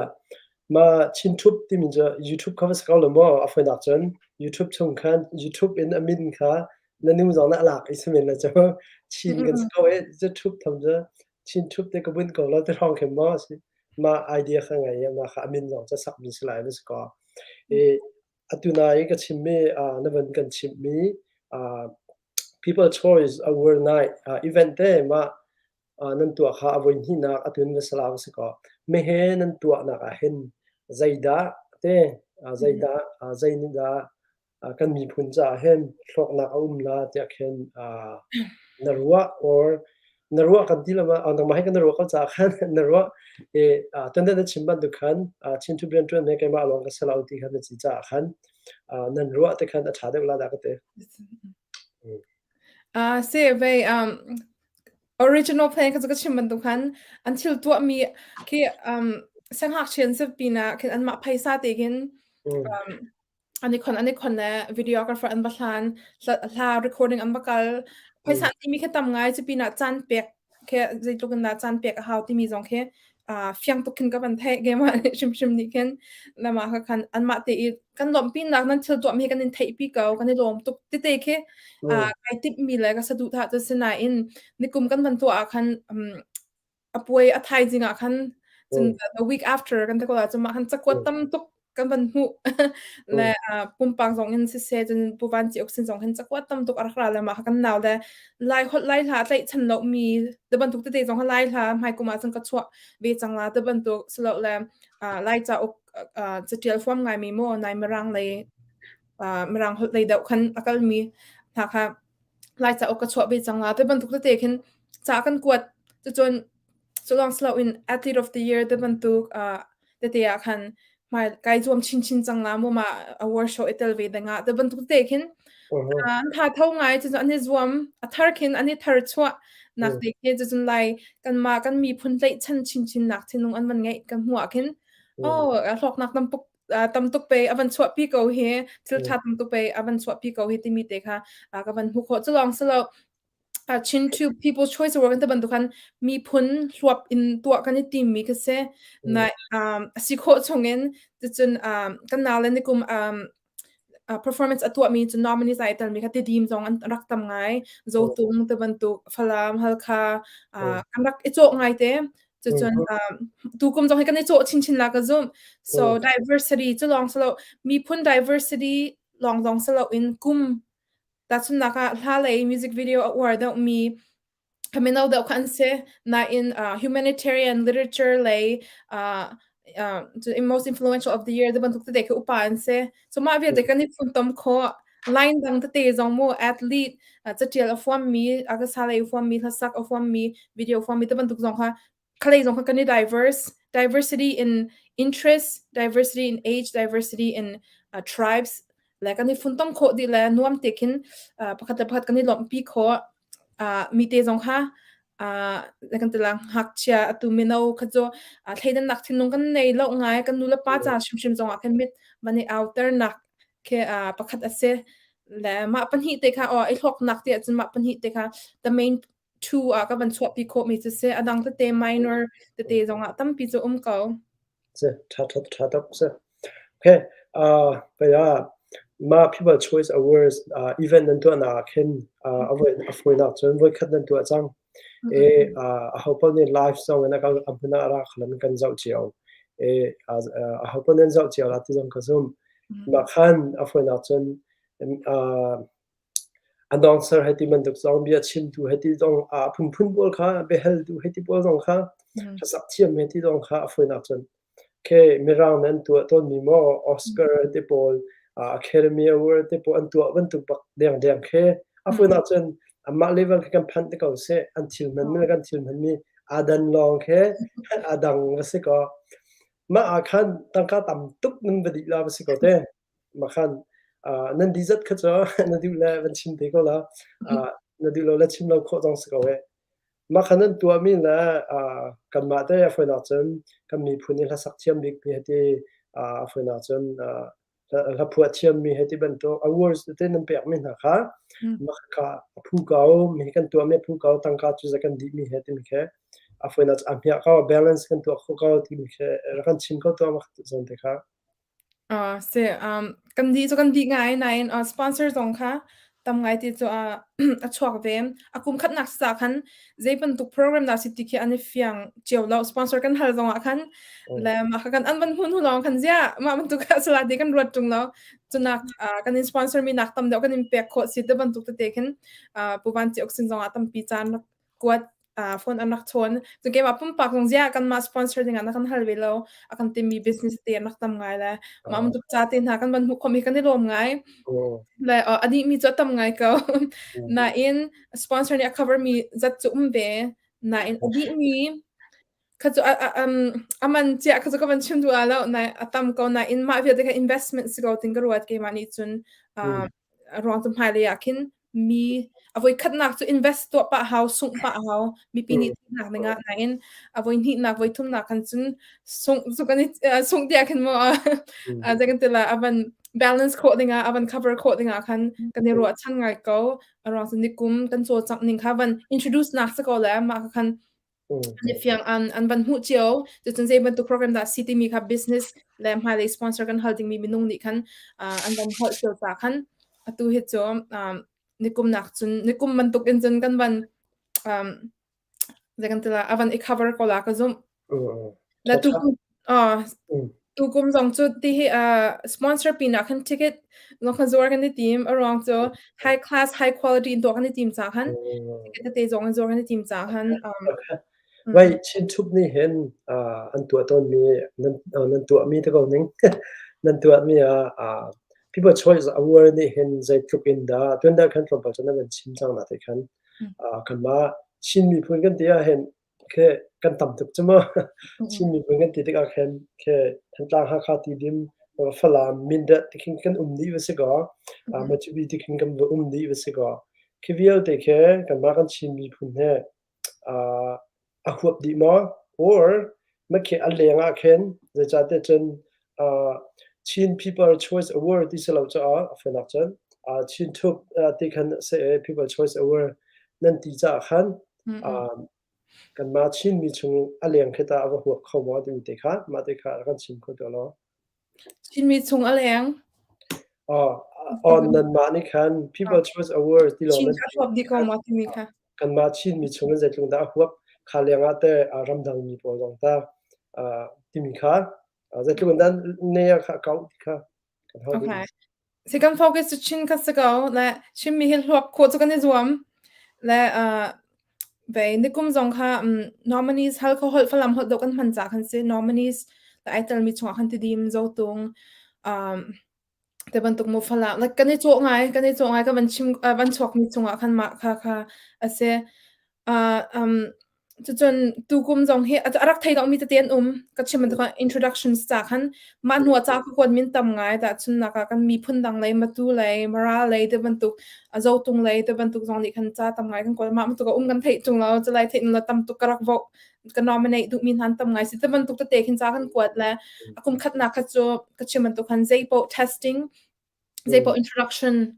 ma chin thup timi cu YouTube kha va si ko lo maw? A fawinak cun YouTube chung khan YouTube in a min kha na nu zong nih a lak i simen la cu Chin kan si ko i cu thup tham cu Chin thup te ka bunh ko lo ti hrawng khin maw si. Mah idea kha ngei i mah kha a min zong cu sakmi si lai va si kaw. I atu nai i ka chimmi na van kan chimhmi People Choice Award Night event te mah nan tuah kha a voi hnihnak atu in va si la va si kaw. Mehe nan tuahnak ah hin zeidah te zeidah zei nih dah kan miphun caah hin hlawknak a um la tiah khin na ruah or na ruah kan ti lo ma nangmah hi kan ruah ko caah khan na ruah i tuan na chim bantuk khan Chin Thu rian ṭuan he keimah lawng ka si lo ti khan na ci caah khan nan ruah te khan a ṭha deuh la dah ka ti. Si vei original plan kha cu ka chim bantuk khan an thil tuahmi khi siangngakchia an si pinah khin anmah phaisa te khin an i khon an i khon le videographer an va hlan hla recording an va kal phaisa timi khi tam ngai cu pinah caan pek khi zeitluk in dah caan pek a hau timi zong khi fiang tuk khin ka van theih keimah hrimhrim nih khin namah kha khan anmah te i kan lawmhpi nak nan thil tuahmi kan in theihpi ko kan i lawm tuk tete khi kai timhmi le ka saduhthah cu si nain nikum kan van tuah ah khan a puai a thaizing ah khan cun the week after kan ti ko la cun mah khan cakuat tam tuk kan van hmuh le pumpak zong in siseh cun Pu Van Ci Uk sin zong hin cakuat tam tuk a rak ra le mah kha kan nau le Lai holh Lai hla tlaih chan lo mi te bantuk tete zong kha Lai hla hmai kum ah cun ka chuah ve cang la te bantuk silo le Lai cauk catial huam ngai mi maw nai mirang lei mirang holh lei deuh khan a kal mi hna kha Lai cauk ka chuah ve cang la te bantuk tete khin ca kan kuat cucun culawng siloin athlete of the year te bantuk tete ah khan hmai kai zuam chinchin cang la mu ma award show i tel ve dingah te bantuk te khin an tha tho ngai cucun an i zuam a thar khin an i thar chuah nak te khi cucun lai kanmah kan miphun tlaihchan chinchin nak thinlung an van ngeih kan hmuh ah khin oh hlawknak tam tuk tam tuk pe a van chuahpi ko hi thil ṭha tam tuk pe a van chuahpi ko hi timi te kha ka van hmuh khawh culawng silo Chin to People's Choice Award kan ti bantuk khan miphun hluap in tuah kan i tim mi kha si na a si khawh chungin cucun kan nau le nikum performance a tuah mi cu nominees ai tel mi kha tidim zong an rak tam ngai Zotung te bantuk Falam Halkha kan rak i cawh ngai te Cucun tukum zong hi kan i cawh chinchin la ka zumh. So diversity cu lawng silo miphun diversity lawng zong silo in kum tahchunhnak ah hla lei music video a uar deuh mi mino deuh kha an si nain humanitarian literature lei most influential of the year te bantuk tete khi upa an si. So mah vialte kan i funtom khawh. Line dang tete zong mu athlete, catial a fuammi, a ka sa lei a fuammi, hlasak a fuammi, video a fuammi te bantuk zong kha khalei zong kha kan i diverse, diversity in interest, diversity in age, diversity in tribes le kan i funtom khawh dih le nuam te khin pakhat le pakhat kan i lawmhpi khawh. Mi te zong kha kan ti la ngakchia atu mino kha cu thleidannak thinlung kan nei lo ngai kan nu le pa ca hrimhrim zong ah khin mit van i auter nak khi pakhat a si. Le mah pahnih te kha aw i hlawknak ti ahcun mah pahnih te kha the main two ah ka van chuahpi khawhmi cu si. A dang tete minor tete zong ah tampi cu um ko. Si, ṭha ṭha ṭha tuk si. Okay, kaya mah People Choice Awards event nan tuahnak ah khin a voi a fawinak cun voikhat nan tuah cang. E aho paoh nih live zong in a kal a hmun ah ra khalan kan zoh cio. E aho paoh nih an zoh cio la ti zong ka zumh. Mah khan a fawinak cun Announcer hei ti bantuk zong, biachimtu hei ti zong, a phunphun pawl kha, biahaltu hei ti pawl zong kha, hlasak thiam hei ti zong kha a fawinak cun okay, Mirang nih an tuah tawnmi maw Oscar te pawl, Academy Award te pawl an tuah bantuk bak dengdeng khi a fawinak cun anmah level khi kan phanh te ko seh. An thil hmanmi le kan thil hmanmi aa dan lawng khi aa dang va si kaw mah ah khan tangka tam tuk nan va dih la va si ko te. Mah khan nan dih zat kha cu na duh le van chim te ko la. Na duh lo le chim lo khawh zong si ko eh. Mah khan nan tuahmi le kanmah te a fawinak cun kan miphun i hlasak thiam bikmi hiti a fawinak cun hlaphuah thiammi hiti bantuk awards tete nan pekmi hna kha mah kha a phu ko mi kan tuahmi a phu ko tangka cu za kan dihmi he timi khi a fawinak cu a hmiah ko balance kan tuah kho ko timi khi rak kan chim ko tuah mah zawn te kha. Si, kan dih cu kan dih ngai nain sponsor zong kha tam ngai ti cu a chuak ve. A kum khatnak ca khan zei bantuk program dah si ti khi an i fiang cio lo. Sponsor kan hal zong ah khan le mah kha kan an van hmun hnu lawng khan ziah mah bantuk ah sala ti kan ruat ṭung lo. Cunak kan in sponsor mi nak tam deuh kan in pek khawh si te bantuk tete khin Pu Van Ci Ok sin zong ah tampi caan rak kuat phone an rak chawn. Cun keimah pumpak zong ziah kanmah sponsor dingah na kan hal ve lo. A kan timi business te an rak tam ngai le mah bantuk ca te hna kan van hmuh khawhmi kan i lawm ngai. Le a dihmi cu a tam ngai ko. Nain sponsor nih a cover mi zat cu um ve. Nain a dihmi kha cu a man ciah kha cu ka van chim duh ah lo. Nain a tam ko nain mah vialte kha investment si ko tin ka ruat keimah nih cun ruang cu hmailei ah khin mi a voi khatnak cu invest tuah pah hau sungh pah hau mipi nih theihnak dingah nain a voi hnihnak voi thumnak khan cun sungh cu kan i sungh tiah khin maw zei kan ti la a van balance khawh dingah a van cover khawh dingah khan kan i ruahchan ngai ko a ruang cu nikum kan cawlcangh ning kha van introduce nak si ko le mah kha khan An i fiang an an van hmuh cio. Cucun zei bantuk program dah si timi kha business le hmailei sponsor kan hal dingmi minung nih khan an van hngalh cio ca khan atu hi cu nikum nak cun nikum bantuk in cun kan van um, zei kan ti la a van i cover ko la ka zumh. Le tu tukum zong cu ti hi sponsor pinah khan ticket zong khan zuar kan i tim. A ruang cu high class, high quality in tuah kan i tim caah khan ticket tete zong in zuar kan i tim caah khan Wai Chin Thup nih hin an tuah tawnmi nan nan tuahmi te ko ning nan tuahmi ah People Choice Award nih hin zeitluk in dah tuan deuh khan tlawmpal cu nan van chim cang na te khan kanmah Chin miphun kan ti ahhin Khi kan tam tuk cu mu. Chin miphun kan ti tikah khin khi Thantlang, Hakha, Tidim, Falam, Mindat ti khin kan um dih va si kaw, Matupi ti khin kan va um dih va si kaw, khi vialte khi kanmah kan Chin miphun he a huap dih maw? Or makhi a leng ah khin zeicahtiah cun Chin People Choice Award ti si lo caah a fiannak cun Chin Thup ti khan a si i People Choice Award nan ti caah khan Kanmah Chinmi chung a leng khi tah a va huap kho maw timi te kha mah te kha rak kan chim kho tuah law. Chinmi chung a leng. Aw nanmah nih khan People Choice Award ti lawng Chin kha huap dih ko maw timi kha. Kanmah Chinmi chung in zeitluk dah a huap kha leng ah teh ramdang mi pawl zong ta timi kha zeitluk in dah ne kha kau ti kha kan hau Okay. Si kan focus cu Chin kha si ko. Le Chinmi hi hluak khawh cu kan i zuam. Le uh, ve nikum zong kha um, nominees hal kho holh Falam holh deuh kan hman ca khan si nominees le ai telmi chungah khan Tidim, Zotung, um, Te bantuk mu Falam like kan i cawh ngai kan i cawh ngai ka van chim van chuakmi chungah khan mah kha kha a si. Cucun tukum zong hi a rak thei lomi tete an um. Ka chim bantuk introductions ca khan mah hnu ah ca ka kuat min tam ngai tahchunhnak ah kan miphun dang lei Matu lei Mara lei te bantuk Zotung lei te bantuk zong nih khan ca tam ngai kan kuat. Mah bantuk a um kan theih ṭung lo. Culai theih lo tam tuk ka rak vote ka nominate duhmi hna an tam ngai si. Te bantuk tete khin ca kan kuat le a kum khatnak kha cu ka chim bantuk khan zei paoh testing zeipaoh introduction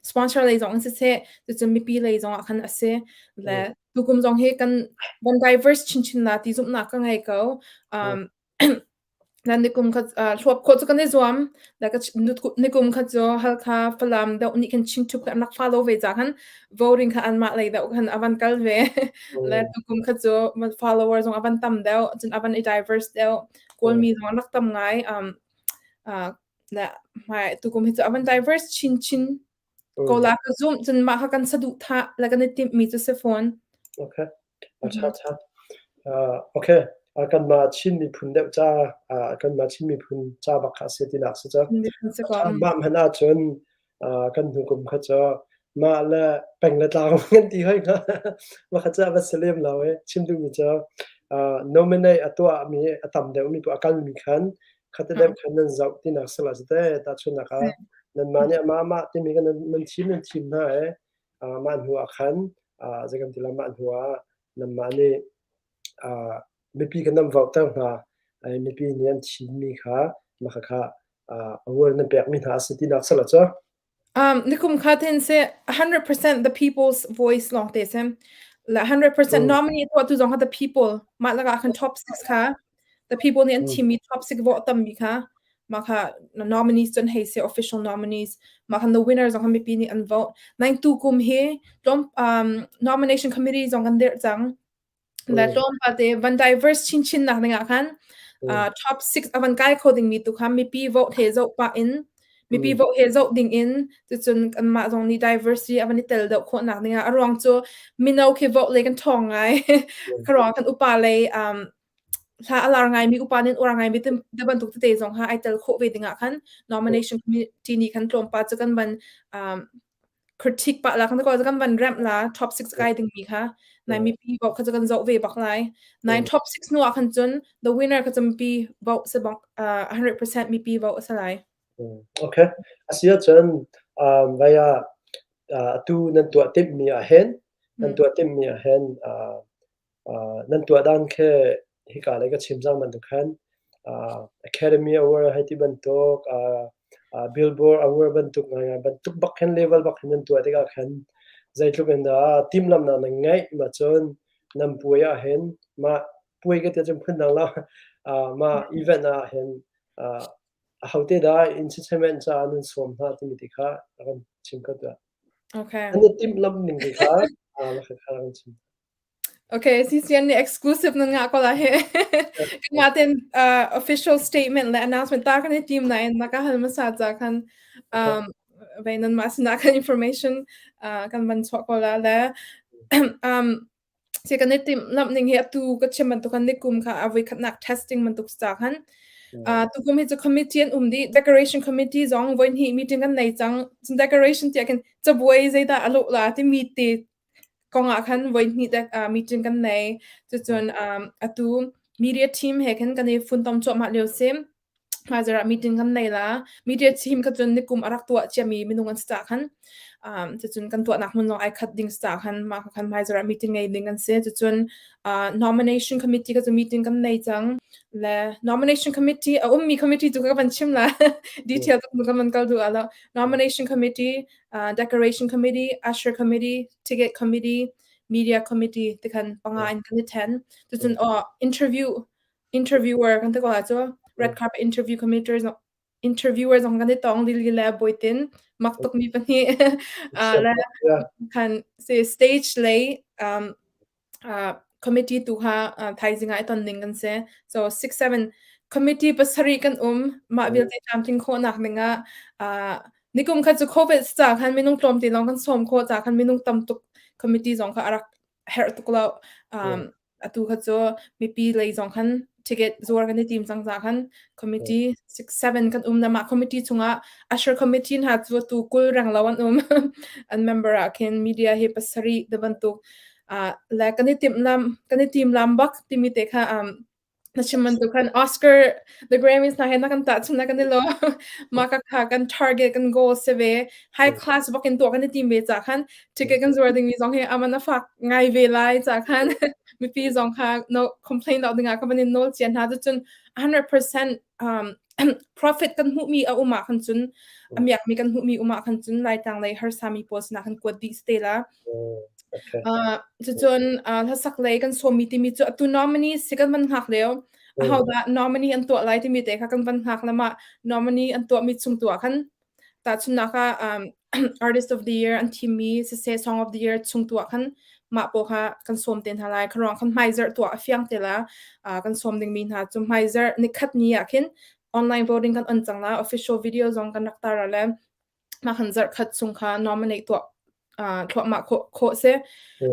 sponsor lei zong in siseh cucun mipi lei zong ah khan a si le tukum zong hi kan van diverse chinchin la ti zumhnak ka ngei ko nan nikum kha hluap khawh cu kan i zuam le ka nikum kha cu Halkha Falam deuh nih khan Chin thup an rak follow ve ca khan voting kha anmah lei deuh khan avan kal ve le tukum kha cu follower zong avan tam deuh cun avan i diverse deuh Kawlmi zong an rak tam ngai Le hmai tukum hi cu a van diverse chinchin ko la ka zumh cun mah kha kan saduhthah le kan i timhmi cu si fawn. Okay. A ṭha ṭha. Okay. Kanmah Chin miphun deuh ca kanmah Chin miphun ca bak kha a si tinak si cu. Mah hmanh ahcun kan hnu kum kha cu mah le peng le tlang kan ti hoi hnga. Mah kha cu a va si lem lo i chim duhmi cu nominate a tuahmi a tam deuhmi a kalmi khan khate deuh khan nan zoh tinak si la si te. Tahchunhnak ah nanmah nih amah amah timi kha nan thim nan thim hna i mah hnu ah khan zei kan ti lai mah hnu ah nanmah nih mipi kha nan voter hna i mipi nih an thimmi kha mah khakha award nan pekmi hna a si tinak si la cu. Nikum kha ten se 100% the people's voice lawng te sem. La 100% nominee tuah tu zong kha the people mah laka khan top 6 kha the people nih an thimmi top 6 vote tammi kha mah kha nominees cun hei se official nominees mah khan the winner zong kha mipi nih an vote. Nang tu kum hi tlawm nomination committee zong kan dirh cang. Le tlawmpal te van diverse chinchin nak ding ah khan top 6 a van kai kho ding mi tu kha mipi vote he zoh pah in mipi vote he zoh ding in cucun kanmah zong nih diversity a van i tel deuh khawh nak ding ah a ruang cu mino khi vote le kan ṭhawng ngai ka ruang kan upa lei hla a lar ngai mi upa nin uar ngai mi te bantuk tete zong ha ai tel khawh ve ding ah khan nomination committee nih khan tlawmpal cu kan van critique pah la kan ko kan van ramp la top 6 kai ding mi kha nai mipi vote kha kan zoh ve bak lai nai top 6 nu ah khan cun the winner kha mipi vote se bak 100% mipi vote se lai. Okay asia cun vaya atu nan tuah timh mi ah hin nan tuah timh mi ah hin Nan tuah dan khi hika lei ka chim cang bantuk khan Academy Award hei ti bantuk, Billboard Award bantuk ngaingai bantuk bak khin level bak khin nan tuah tikah khan zeitluk in dah timhlamhnak nan ngeih mah cun nan puai ah hin mah puai ka ti ahcun phundang lo mah event ah hin ahote dah entertainment caah nan sawm hna timi ti kha rak kan chim kho tuah. Okay. Nan i timhlamh ning ti kha rak kan chim. Okay, CCN nih exclusive nan ngah ko la hi. Kanmah ten official statement le announcement ta kan i tim nain na ka hal hmasa ca khan um, vei nan mah sinah khan information kan van chuah ko la le um, si kan i tim lamh ning hi atu ka chim bantuk kan nikum kha a voi khatnak testing bantuk ca khan tukum hi cu committee an um dih decoration committee zong voi hnih meeting kan nei cang cun decoration tiah khin cabuai zeidah a lawh la timi te Kong ah khan voihnih dek meeting kan nei. Cucun atu media team he khan kan i funtom cuahmah lio si. Hmaizarh ah meeting kan nei la. Media team kha cun nikum a rak tuah ciami minung an si caah khan cucun kan tuahnak hmun zong ai khat ding si caah khan mah kha khan hmaizarh ah meeting ngei ding an si. Cucun nomination committee kha cu meeting kan nei cang. Le nomination committee a ummi committee tu ka van chim la. Detail tuk kan van kal duh ah lo. Nomination committee decoration committee, usher committee, ticket committee, media committee ti khan panga in kan i then. Tucun oh interview interviewer kan ti ko la cu red carpet interview committee interviewer zong kan i tong lili le boitin mak tuk mi pahnih le khan se stage lei um, committee tu kha thaizing ah i ton ding kan si. So 6 7 committee pasarih kan um mah vialte tlamtling khawhnak ding ah nikum kha cu COVID ca khan minung tlawmte lawng kan sawm khawh ca khan minung tam tuk committee zong kha a rak herh tuk lo. Atu kha cu mipi lei zong khan ticket zuar kan i tim cang ca khan committee 6 7 kan um na mah committee chungah usher committee hna cu atu 20 reng lo an um. An member ah khin media hi pasarih te bantuk le kan i timh lam kan i tim lam bak timi te kha na chim bantuk khan Oscar the Grammys hna he na kan tahchun na kan i lo mah ka kha kan target kan goal si ve high class bak in tuah kan i tim ve ca khan ticket kan zuar dingmi zong hi aman a fak ngai ve lai ca khan mipi zong kha no complain lo dingah ka van in nawl cia hna cun 100% um, profit kan hmuhmi a um ah khan cun a miakmi kan hmuhmi um ah khan cun Laitlang lei harsami pawl sinah khan kuat dih te la. Cucun hlasak lei kan sawmmi timi cu atu nominee si kan van hngak lio. Ahodah nominee an tuah lai timi te kha kan van hngak le mah nominee an tuahmi chung tu ah khan Tahchunhnak ah Artist of the Year an thimmi siseh Song of the Year chung tu ah khan mah pawl kha kan sawm te hna lai. Kharuang khan hmaizarh tuah a fiang te la. Kan sawm dingmi hna cu hmaizarh nikhat ni ah khin online voting kan on cang la. Official video zong kan rak tar le mah khan zarh khat chung kha nominate tuah thluahmah khawh si.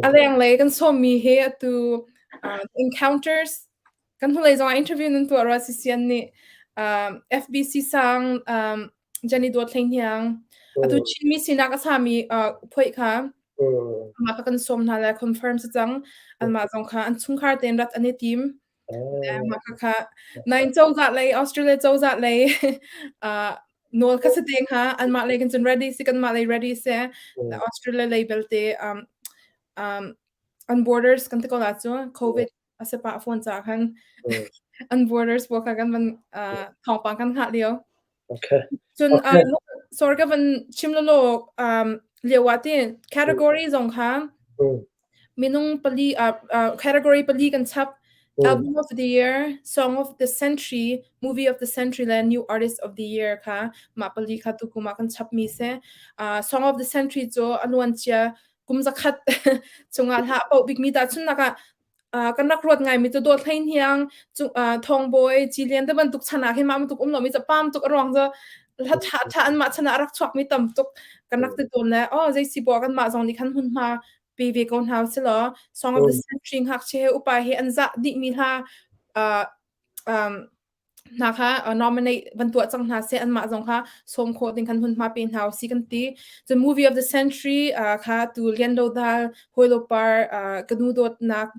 A lenglei kan sawmmi hi atu encounters Kan hnulei zongah interview nan tuah rua CCN nih FBC sang Jenny Dawt Hlei Hniang atu Chinmi sinak a sami phoih kha mah kha kan sawm hna le confirm si cang anmah zong kha an chungkhar tein rat an i tim mah kha kha nain cozah lei Australia cozah lei nawl kha si te hnga anmah lei kan cun ready si kanmah lei ready si Australia lei belte an borders kan ti ko la cu COVID a si pah fawn caah khan an borders pawl kha kan van thawngpang kan hngah lio. Okay. Cun Okay. sorry ka van chim lolo um, lio ah ti category zong kha minung pali category pali kan chap album of the year, song of the century, movie of the century le new artist of the year kha mah pali kha tu kum ah kan chap mi si. Song of the century cu a luan cia kum zakhat chungah hla a poh bikmi tahchunhnak ah kan rak ruat ngaimi cu Dawt Hlei Hniang, Thawng Bawi, Ci Lian te bantuk chan ah khin mah bantuk um lomi cu pam tuk a ruang cu hla ṭha ṭha anmah chan ah a rak chuakmi tam tuk kan rak ti tawn le oh zei si poah kanmah zong nih khan hmunhma pe ve ko hna usih law Song of the Century ngakchia he upa he an zah dihmi hla um, hna kha nominate van tuah cang hna seh anmah zong kha sawm khawh ding khan hmunhma pe hna usih kan ti. Cun movie of the century kha tu Lian Do Dal, Hawi Lo Par, Ka Nu Dawtnak,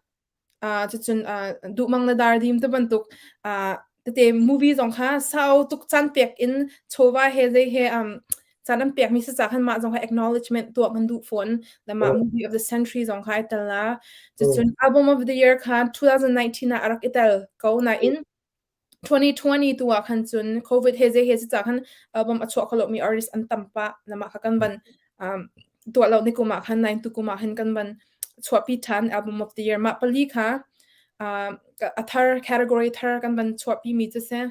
cucun Duhmang na Dar Dim te bantuk tete movie zong kha sau tuk caan pek in chawva he zei he caan an pekmi si ca khan mah zong kha acknowledgement tuah kan duh fawn. Le mah movie of the century zong kha ai tel la. Cucun album of the year kha 2019 ah a rak i tel ko nain 2020 tu ah khan cun COVID he zei he si ca khan album a chuah kho lomi artist an tam pah. Na mah kha kan van um, tuah lo ni kum ah khan nain tu kum ah hin kan van chuahpi ṭhan album of the year. Mah pali kha a thar category thar kan van chuahpi mi cu si.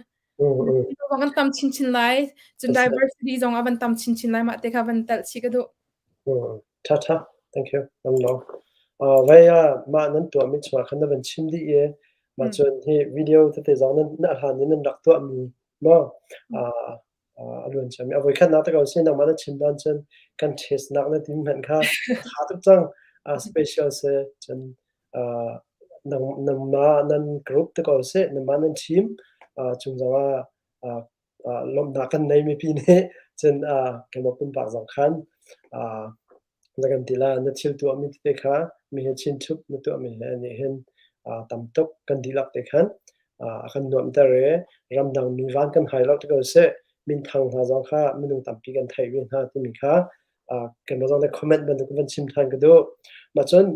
Kan tam chinchin lai. Cun diversity zong a van tam chinchin lai. Mah te kha van telh chih ka duh. Ṭha ṭha. Thank you. Nan lawm. Vai ah mah nan tuahmi chungah khan na van chim dih i mah cun hi video tete zong nan na hlan in nan rak tuahmi maw a luan ciami a voikhatnak te ko si nangmah na chim dan cun kan test nak na tim hmanh kha ṭha tuk cang. Special si cun nangmah nan group te ko sih nangmah nan team chung zongah lawmhnak kan nei mipi nih cun keimah pumpak zong khan na kan ti la na thil tuahmi tete kha mi he chin thup na tuahmi he nih hin tam tuk kan dihlak te khan a kan nuamhter i ramdang mi van kan hai lo ti ko seh minthang hna zong kha minung tampi kan theih ve hna timi kha keimah zong nih comment bantuk van chim than ka duh. Mah cun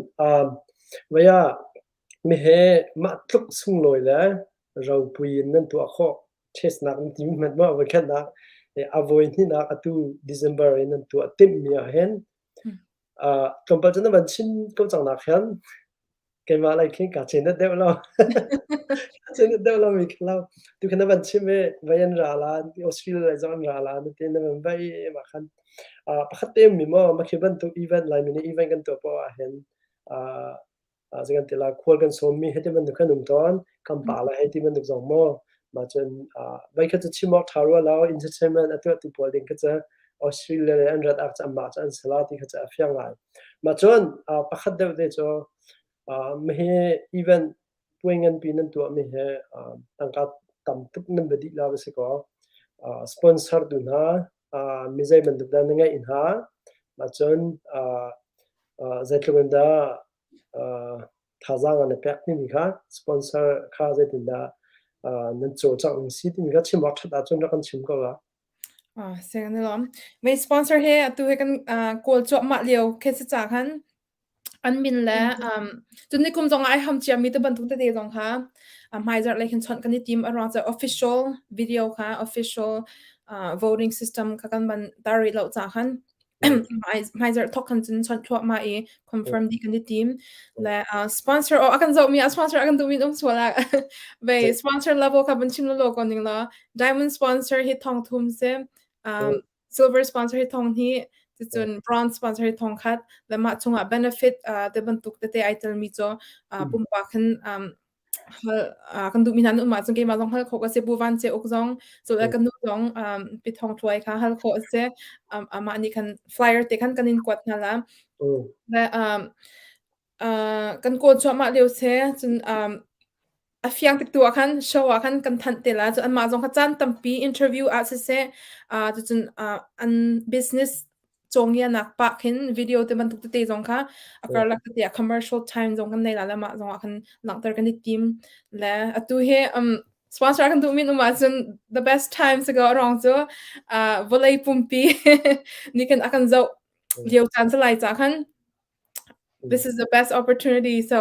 vei ah mi he mah tluk sunglawi le ropui in nan tuah khawh testnak nan ti hmanh maw voikhatnak a voi hnihnak atu December in nan tuah timhmi ah hin tlawmpal cu na van chim ko cang nak hin keimah lai khin kaa cenet deuh lo cenet deuh lo mi kha lo tu khan na van chim i vai an ra la Australia lai zong an ra la na ti na van vai mah khan pakhat te mi maw makhi bantuk event lai mi nih event kan tuah poah ah hin zei kan ti la khual kan sawmmi hei ti bantuk kan um tawn kan pa la hei ti bantuk zong maw mah cun voi khat cu chim awk ṭha rua lo entertainment a tuahtu pawl ding kha cu Australia le an rat ak cu anmah cu an si la ti kha cu a fiang ngai mah cun pakhat deuh te cu Mahi event puai nganpi nan tuahmi hi tangka tam tuk nan va dih la va si kaw sponsor tu hna mi zei bantuk dah na ngeih hna ahcun zeitluk in dah thazaang an i pek timi kha sponsor kha zeitindah nan cawlcangh ning si timi kha chim awk ṭhat ahcun rak kan chim ko la. Ah, sing an lawm. Mei sponsor he atu he kan kawl cuahmah lio khi si ca khan an min le um cun nikum zong ah ai ham ciami te bantuk tete zong kha hmaizarh lei khin chawnh kan i tim a ruang cu official video kha official voting system kha kan van tar rih lo ca khan hmaizarh thok khan cun chawnh thluahmah i confirm dih kan i tim le sponsor o a kan zohmi a sponsor a kan duhmi um sual ah ve sponsor level kha van chim lo ko ning law diamond sponsor hi thong thum si silver sponsor hi thong hnih cucun bronze sponsor hi thong khat le mah chungah benefit te bantuk tete ai telmi cu pumpak hin hal kan duhmi hna an um ahcun keimah zong hal khawh ka si. Pu Van Ce Uk zong cu le kan nu zong Pi Thawng Thluai kha hal khawh a si. Amah nih khan flyer te khan kan in kuat hna la. Le kan kawl cuahmah lio si cun a fiang tik tu ah khan show ah khan kan thanh te la. Cun anmah zong kha caan tampi interview ah siseh cucun an business cawngianak pah khin video te bantuk tete zong kha a karlak tete ah commercial time zong kan nei la le mah zong ah khan langhter kan i tim le atu hi um sponsor kan duh min um ahcun the best time si ko rong cu uh, vawlei pumpi ni kan akan zoh lio caan salai ca khan this is the best opportunity so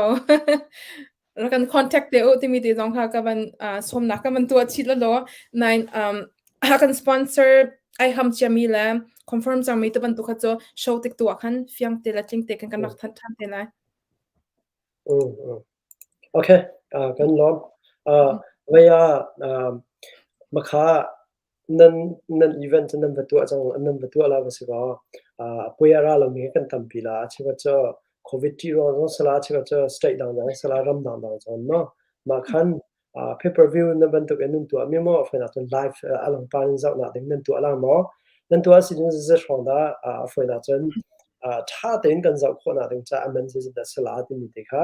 rak kan contact te u timi te zong kha ka van uh, sawmnak ka van tuah chih lalaw nain um kan sponsor ai ham ciami le confirm cangmi te bantuk kha cu show tik tu ah khan fiang te le tling te kan kan rak thanh than te lai. Okay, uh, kan lawm. Uh, vaya uh, makha Nan nan event cu nan va tuah cang nan va tuah la va si kaw a puai a ra lomi hi kan tampi la. A cheukhat cu COVID ṭih ruang zong si la, a cheukhat cu state dangdang si la, ram dangdang zong maw. Mah khan pay per view na bantuk in nan tuahmi maw a fawinak cun live a langpar in zohnak ding nan tuah la maw? Nan tuah si cun zeizat hrawng dah a fawinak cun ṭha tein kan zoh khawhnak ding caah a man zeizat dah si la timi te kha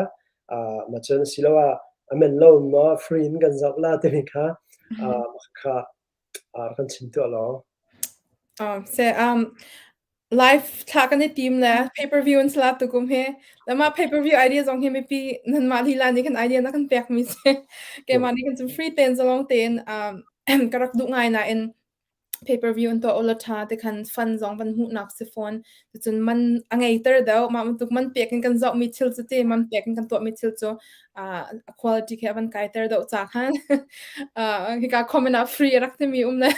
mah cun asiloah a man lo maw free in kan zoh la timi kha kha kan chim tuah law. Se um live thla kan i tim le pay per view in sala tukum hi le mah pay per view idea zong hi mipi nan mah lila nih kan idea na kan pek mi si keimah nih kan cun free ten zalong tein um ka rak duh ngai nain Pay-per-view an tuah awla ṭha tikhan fund zong van hmuhnak si fawn. Cucun man a ngeiter deuh. Mah bantuk man pek in kan zohmi thil cu ti man pek in kan tuahmi thil cu uh, a quality khi a van kaiter deuh ca khan uh, hika comment ah free a rak timi um le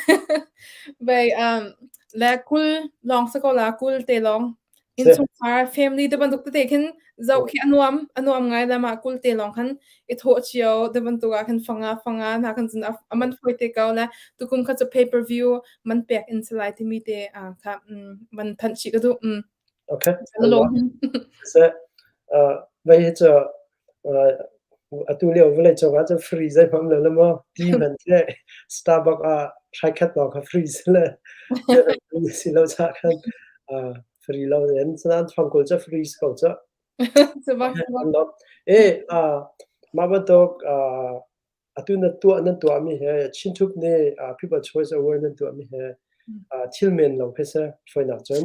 vei um, le 20 lawng si ko la 20 te lawng Innchungkhar family te bantuk tete khin zoh khi a nuam a nuam ngai le mah 20 te lawng khan i thawh cio te bantuk ah khan fanga fanga hna khan cun a man fawi te ko le tukum kha cu pay per view man pek in si lai timi te kha man thanh chih ka duh. Okay. Seh, vei hi cu Atu lio vawleicung ah cun free zeihmanh um lo maw? Ti hmanh khi Starbucks ah hraikhat lawng kha free si le free si lo caah khan free lo in sinain fangkawl cu free si ko cuh. E mah bantuk atu na tuah nan tuahmi he Chin Thup nih People Choice Award nan tuahmi he thil men lo khi si fawinak cun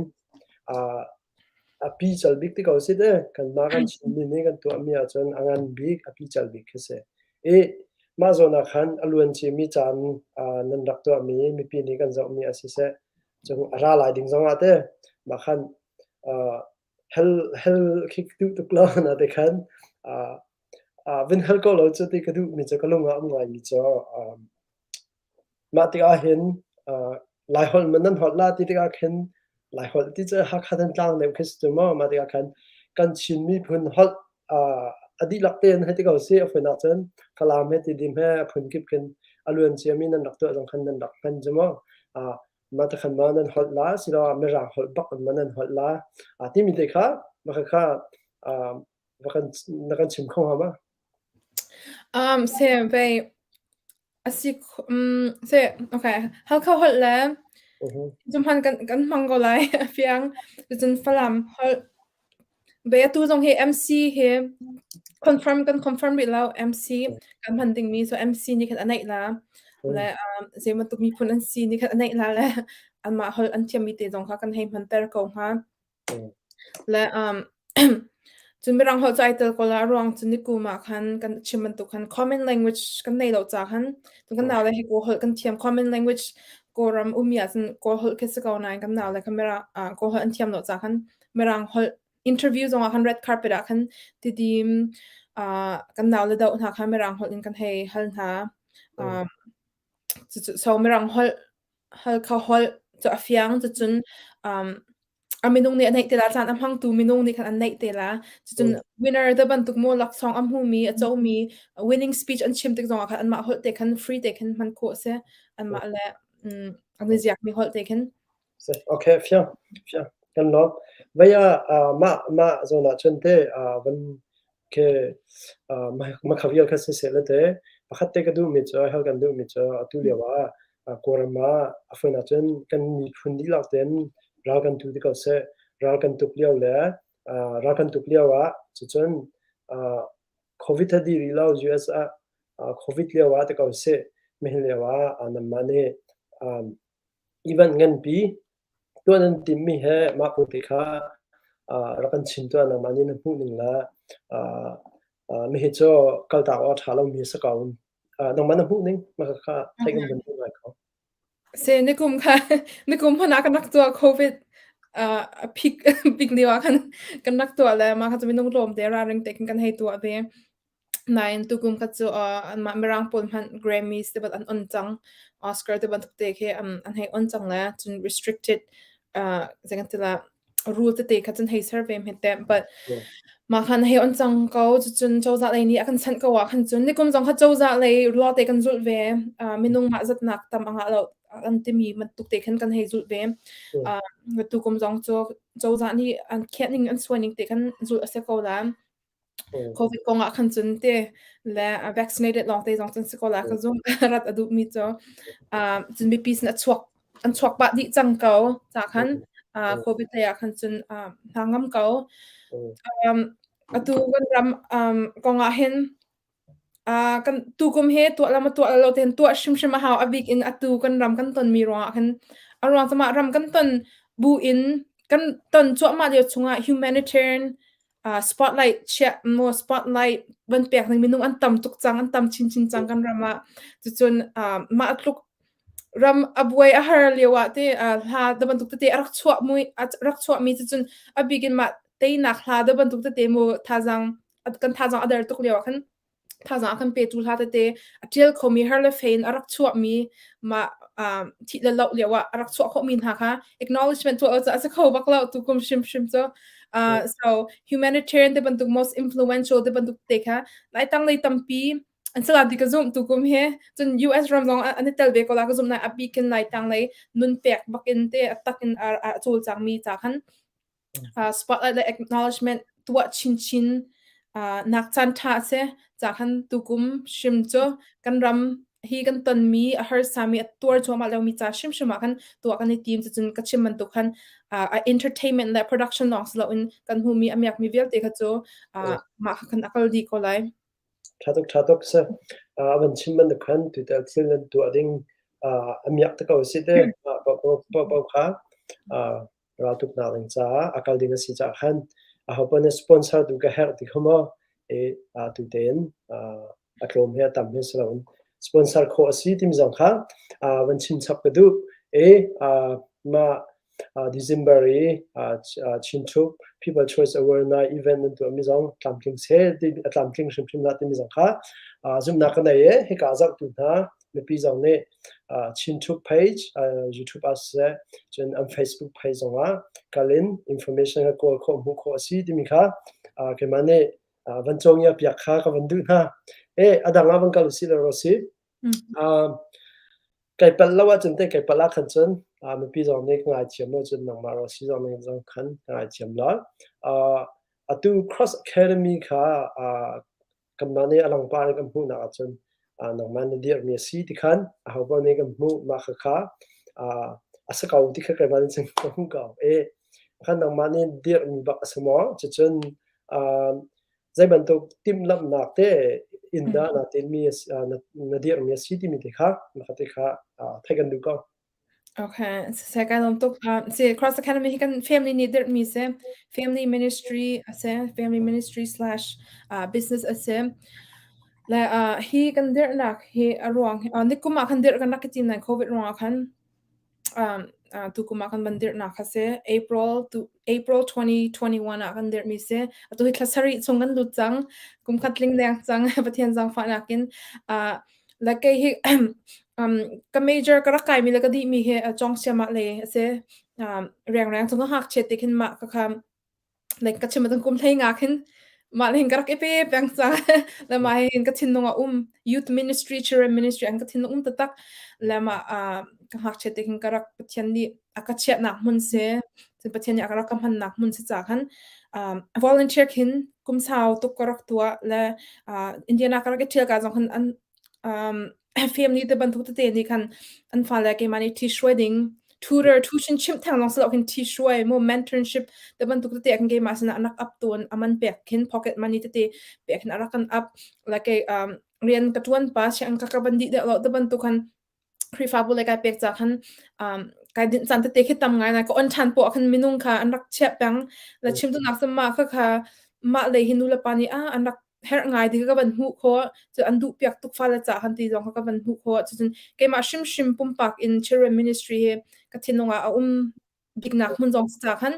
A pical bik ti ko si te. Kanmah kan Chinmi nih kan tuahmi ahcun a ngan bik, a pical bik khi si. I mah zawn ah khan a luan ciami caan nan rak tuahmi mipi nih kan zohmi ah siseh, cun a ra lai ding zongah teh mah khan hal hal khi ka duh tuk lo na ti khan vun hal ko lo cu ti ka duhmi cu ka lung ah a um ngaimi cu Mah tikah hin Laiholh maw nan holh la ti tikah khin Laiholh ti cu Hakha Thantlang deuh khi si cu maw. Mah tikah khan kan Chin miphun holh a dihlak tein hei ti ko sih. A phun ahcun Falam he Tidim he a phun kip khin a luan ciami nan rak tuah zong khan nan rak hman cu maw. Mah ti khan maw nan holh la asiloah Mirang holh bak in maw nan holh la timi te kha mah khakha va kan na kan chim kho hnga ma? Se vei A si um se okay Halkha holh le cu hman kan kan hmang ko lai a fiang. Cucun Falam holh. Ve atu zong hi MC hi. Confirm kan confirm rih lo MC kan hman dingmi so MC nih khan a neih la le zei bantuk miphun an si nih khan a neih la le anmah holh an thiammi te zong kha kan hei hmanter ko hnga. Le cun mirang holh cu ai tel ko la a ruang cu nikum ah khan kan chim bantuk khan common language kan nei lo ca khan cun kan naule hi Kawl holh kan thiam common language Kawlram ummi ahcun Kawl holh khi si ko nain kan naule kha mirang Kawl holh an thiam lo ca khan mirang holh interview zong ah khan red carpet ah khan tidim kan naule doh hna kha mirang holh in kan hei hal hna. So mirang holh Halkha holh cu a fiang cucun a minung nih a neih te la caan a hmangtu minung nih khan an neih te la. Cucun winner te bantuk maw laksawng a hmumi a comi winning speech an chim tik zongah khan anmah holh te khan free te khan hman khawh a si. Anmah le an i ziakmi holh te khin. Okay, fiang, fiang. Kan lawm. Vei ah mah mah zawn ah cun te van Khi makha vial kha siseh le te pakhat te ka duhmi cu hal kan duhmi cu atu lio ah Kawlram ah a fawi ahcun kan miphun dihlak tein ral kan tu ti ko seh. Ral kan tuk lio le ral kan tuk lio ah cucun COVID a dih rih lo US ah COVID lio ah ti ko seh. Nihin lio ah nanmah nih event nganpi Tuah nan timhmi he mah kong te kha rak kan chim tuah. Nangmah nih na hmuh ning le mihi cu kaltak awk a ṭha lomi a si ko. Nangmah na hmuh ning mah kha theih kan vun duh ngai ko. Se nikum kha nikum hmanh ah kan rak tuah COVID a peak bik lio ah khan kan rak tuah le mah kha cu minung tlawm te ralring te khin kan hei tuah ve. Nain tukum kha cu anmah Mirang pawl hmanh Grammys te an on cang. Oscar te bantuk te khi an hei on cang le cun restricted zei kan ti la rule tete kha cun hei ser ve hmet te but mah khan hei on cang ko cucun cozah lei nih a kan sanh ko ah khan cun nikum zong kha cozah lei law te kan zulh ve minung mah zatnak tam a ngah lo an timi bantuk te khan kan hei zulh ve tukum zong cu cozah nih an khiah ning an suai ning te khan zulh a si ko la COVID kong ah khan cun te le vaccinated lawng te zong cun si ko la ka zum rat a duhmi cu cun mipi sin a chuak an chuak pah dih cang ko ca khan COVID lei ah khan cun hna ngam ko atu kan ram kong ah hin Kan tukum hi tuah le maw tuah lo tein tuah hrimhrim a hau. A bik in atu kan ram kan tonmi ruangah khin a ruang cu mah ram kan ton bu in kan ton cuahmah lio chungah humanitarian spotlight chiah maw spotlight van pek ning minung an tam tuk cang, an tam chinchin cang kan ram ah. Cucun mah tluk ram a buai a har lio ah te hla da bantuk tete a rak chuah mui a rak chuahmi cucun a bik in mah teinak hla da bantuk tete mu thazaang kan thazaang a der tuk lio ah khan thazaang a kan petu hla tete a ṭial khomi har le fe in a rak chuahmi mah thih le loh lio ah a rak chuah khawhmi hna kha acknowledgement tuah cu a si kho bak lo tu kum hrimhrim cu so humanitarian te bantuk most influential te bantuk te kha lai tang lei tampi an sala ti ka zum tu kum he cun US ram zong an i tel ve ko la ka zum na a bikin lai tang lei nun pek bakin te a takin a cawlcang mi ca khan Spotlight le acknowledgement tuah chinchin nak caan ṭha a si. Ca khan tukum hrim cu kan ram hi kan tonmi a harsami a tuar cuahmah lomi ca hrimhrim ah khan tuah kan i tim. Cucun ka chim bantuk khan entertainment le production lawng si loin kan hmuhmi a miakmi vialte kha cu mah kha khan a kal dih ko lai. Ṭha tuk, ṭha tuk si. A van chim bantuk khan tutan thil nan tuah ding a miak te ko a si te. Paohpaoh kha raltuknak ding caah a kal ding a si caah khan ahopaoh nih sponsor tu ka herh ti kha maw i tu tein a tlawm he a tam he si loin sponsor khawh a si timi zong kha van chim chap ka duh i mah December i Chin Troop People Choice Award na event nan tuahmi zong tlamtling seh ti a tlamtling hrimhrim la timi zong kha zumhnak ka nei i hika zohtu hna mipi zong nih Chin Troop page YouTube ah siseh cun an Facebook page zongah kal in information kha kawl khawh hmuh khawh a si timi kha keimah nih van cawngia piak kha ka van duh hna. E a dang ah van kal usih law si. Kai palh lo ahcun teh kai palh ah khan cun mipi zong nih ka ngaithiam lo cun nangmah Rossi zong nih zong khan ka ngaithiam lai. Atu Cross Academy kha kanmah nih a langpar in kan hmuhnak ahcun nangmah na dirhmi a si ti khan ahopaoh nih kan hmuh mah khakha a si ko ti kha keimah nih cun ka hmuh ko. E khan nangmah nih dirhmi bak a si maw? Cucun. Zei bantuk timhlamhnak te in dah na tinmi na na dirhmi a si timi te kha na te kha theih kan duh ko. Okay, siseh kai lawm tuk. Si Cross Academy hi kan family nih dirhmi si. Family ministry a si. Family ministry slash business a si. Le hi kan dirhnak hi a ruang nikum ah khan dirh kan rak i tim nain COVID ruangah khan tukum ah kan van dirhnak kha si. April tu April 2021 ah kan dirhmi si. Atu hi thla sarih chung kan lut cang. Kum khat tling deng cang Pathian zaangfahnak in. Le kei hi um, ka major ka rak kaimi le ka dihmi hi cawng siamah le a si. Um, rengreng chung ka ngakchiat ti khin mah ka kha like ka chim ahcun kum hlei nga khin mah le hin ka rak i pe peng cang. Le mah hin ka thinlung a um. Youth ministry, children ministry an ka thinlung um taktak. Le mah uh, ka ngakchiat te khin ka rak Pathian nih a ka chiahnak hmun si. Cun Pathian nih a ka rak ka hmannak hmun si ca khan um, volunteer khin kum sau tuk ka rak tuah le uh, Indiana ka rak i ṭhial ka zong khan an um, family te bantuk tete nih khan an fale keimah nih ṭhihruai ding tutor tuition chimh theng lawng si lo khin ṭhihruai mu mentorship te bantuk tete khin keimah sinah an rak up tawn aman pek khin pocket money tete pek khin a rak kan up like kei um, rian ka ṭuan pa siang ka ka ban dih deuh lo te bantuk khan Khrihfabu le kai pek ca khan um, kai dinh caan tete khi tam ngai ngai ka on ṭhan poah khan minung kha an rak chiah peng le chim duhnak cu mah kha kha mah lei hi nu le pa nih ah an rak herh ngai ti ka van hmuh khawh cu an duh piak tuk fale ca khan ti zong kha ka van hmuh khawh cucun keimah hrimhrim pumpak in children ministry hi ka thinlung ah a um biknak hmun zong si ca khan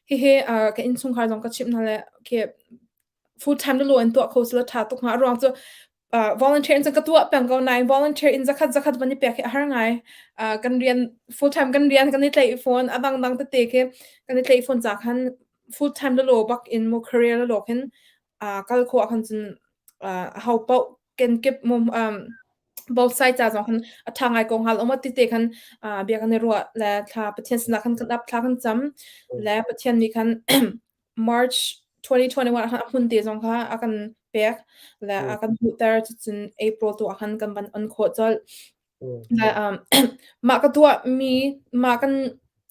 hihi uh, ka innchungkhar zong ka chimh hna le khi full time le law in tuah kho sila ṭha tuk hnga a ruang cu uh, volunteer in cun ka tuah peng ko nain volunteer in zakhat zakhat van i pek hi a har ngai uh, kan rian full time kan rian kan i tlaih fawn a dangdang tete khi kan i tlaih fawn ca khan full time le law bak in mo career le law khin uh, kal khawh ah khan cun uh, ho paoh kenkip mu um, both side ca zong khan a ṭha ngai ko hnga lo maw tite khan uh, bia kan i ruah le thla Pathian sinah khan kan ap thla kan cam le Pathian nih khan March 2021 ah khan a hmun te zong kha a kan pek le a kan hmuhter cucun April tu ah khan kan van on khawh colh. Le um, mah ka tuahmi mah kan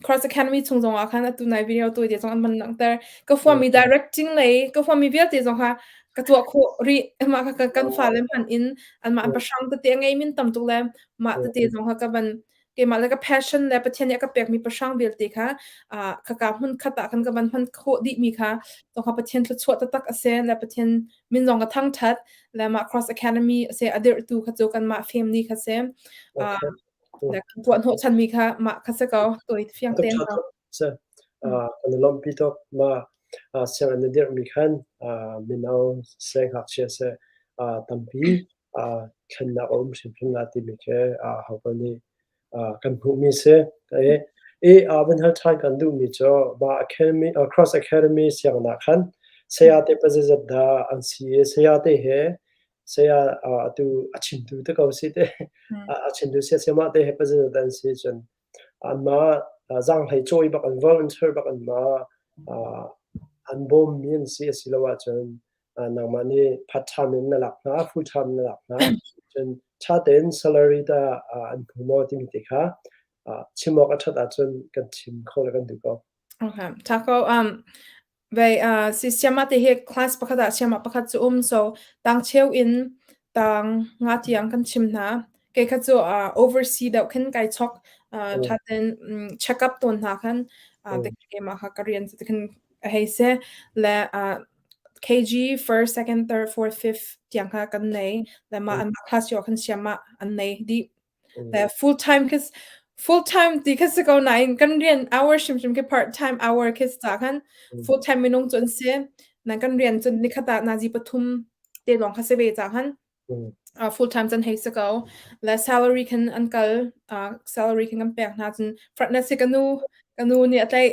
Cross Academy chung zong ah khan atu nai video tawi te zong an van langhter. Ka huammi directing lei ka huammi vialte zong kha ka tuah khawh rih. Mah kha kan fale hman in anmah an pahrang tete a ngei min tam tuk le mah tete zong kha ka van keimah le ka passion le Pathian nih a ka pekmi pahrang vialte kha uh, khaka hmun khat ah khan ka van hman khawh dihmi kha to kha Pathian thluachuah taktak a si le Pathian min zong ka thangṭhat le mah Cross Academy a si a dirhtu kha cu kanmah family kha si. Uh, le kan tuah hnawhchanmi kha mah kha si ko toi fiang tein ko. Si. Uh, kan i lawmhpi tuk ma uh, sianginn na dirhmi khan uh, mino seh ngakchia seh uh, tampi uh, thlennak a um hrimhrim la timi khi uh, ho nih uh, kan hmuhmi si. I, i uh, van hal ṭhan kan duhmi cu ma Academy, uh, Cross Academy sianginn ah khan saya te pazazat dah an si i saya te he saya uh, atu a chimtu te ko si te a chimtu sia siamah te he pazazat an si cun anmah zaanghlei cawi bak an volunteer bak anmah uh, an bawmmi an si asilo ahcun nangmah nih part time in na lak hna, full time na lak hna, cun ṭha tein salary tah an hmu maw timi te kha chim awk a ṭhat ahcun kan chim kho le kan duh ko. Okay, ṭha ko. Um, vei uh, si siama te hi class pakhat ah siama pakhat cu um so tang cheu in tang nga tiang kan chim hna. Kei kha cu uh, oversee deuh khin kai chok uh, ṭha tein um, check up tawn hna khan uh, te keimah kha ka rian cu khin a hei si le uh, KG first, second, third, fourth, fifth tiang kha kan nei. Le mah anmah class cio khan siam ah an nei dih. Le full time khi full time ti kha si ko nain kan rian hour hrimhrim khi part time hour khi si ca khan full time minung cu an si. Nan kan rian cun nikhat ah nazi pathum te lawng kha si ve ca khan uh, full time can hei si ko. Le salary khan an kal uh, salary khan kan pek hna cun frontness hi ka nu ka nu nih a tlaih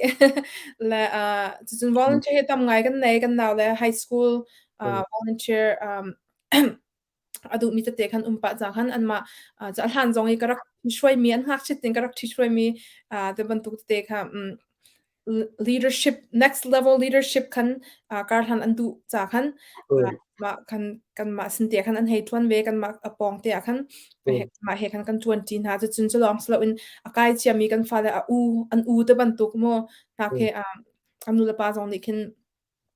le uh, cucun volunteer hi tam ngai kan nei kan nau le high school uh, volunteer um, a duhmi tete khan um pah cang khan anmah uh, a hlan zong i ka rak hruaimi an ngakchit in ka rak ṭhithruaimi uh, te bantuk tete kha um, leadership next level leadership khan uh, karhlan an duh ca khan uh, mah khan kan mah sin te khan an hei ṭuan ve kan mah a pawng te ah khan mah he khan kan ṭuan ṭi hna cucun cu lawng si loin a kai ciami kan fale a u an u te bantuk mu hna khi um, an nu le pa zong nih khin.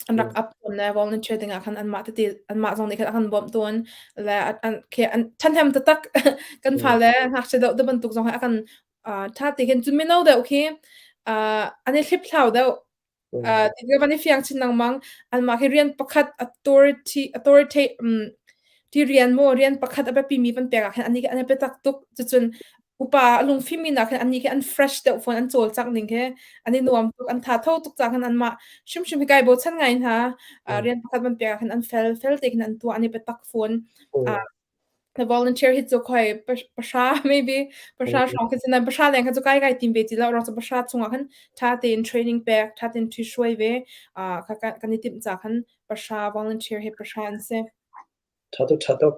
An rak up tawn le volunteer dingah khan anmah tete anmah zong nih khan a kan bawmh tawn le an khi an ṭhahnem taktak kan fale ngakchia deuh te bantuk zong hi a kan ṭha te khin cun mino deuh khi an i hliphlau deuh. Ti ka van i fiang chin lengmang. Anmah khi rian pakhat authority authority um ti rian maw rian pakhat a biapimi van pek ah khin annih khi an i biatak tuk. Cucun upa a lungfimmi nak khin annih khi an fresh deuh fawn an cawlcangh ning khi an i nuam tuk an tha tho tuk caah khan anmah hrimhrim hi kai bochan ngai hna. Rian pakhat van pek ah khin an fel fel te khin an tuah an i biatak fawn. Na volunteer hi cu khoi pahra maybe pahra hrawng khi si nan pahra leng kha cu kai kai tim ve ti lo ruang cu pahra chungah khan ṭha tein training pek ṭha tein ṭhihruai ve kha kan i timh ca khan pahra volunteer hi pahra an si. Ṭha tuk ṭha tuk.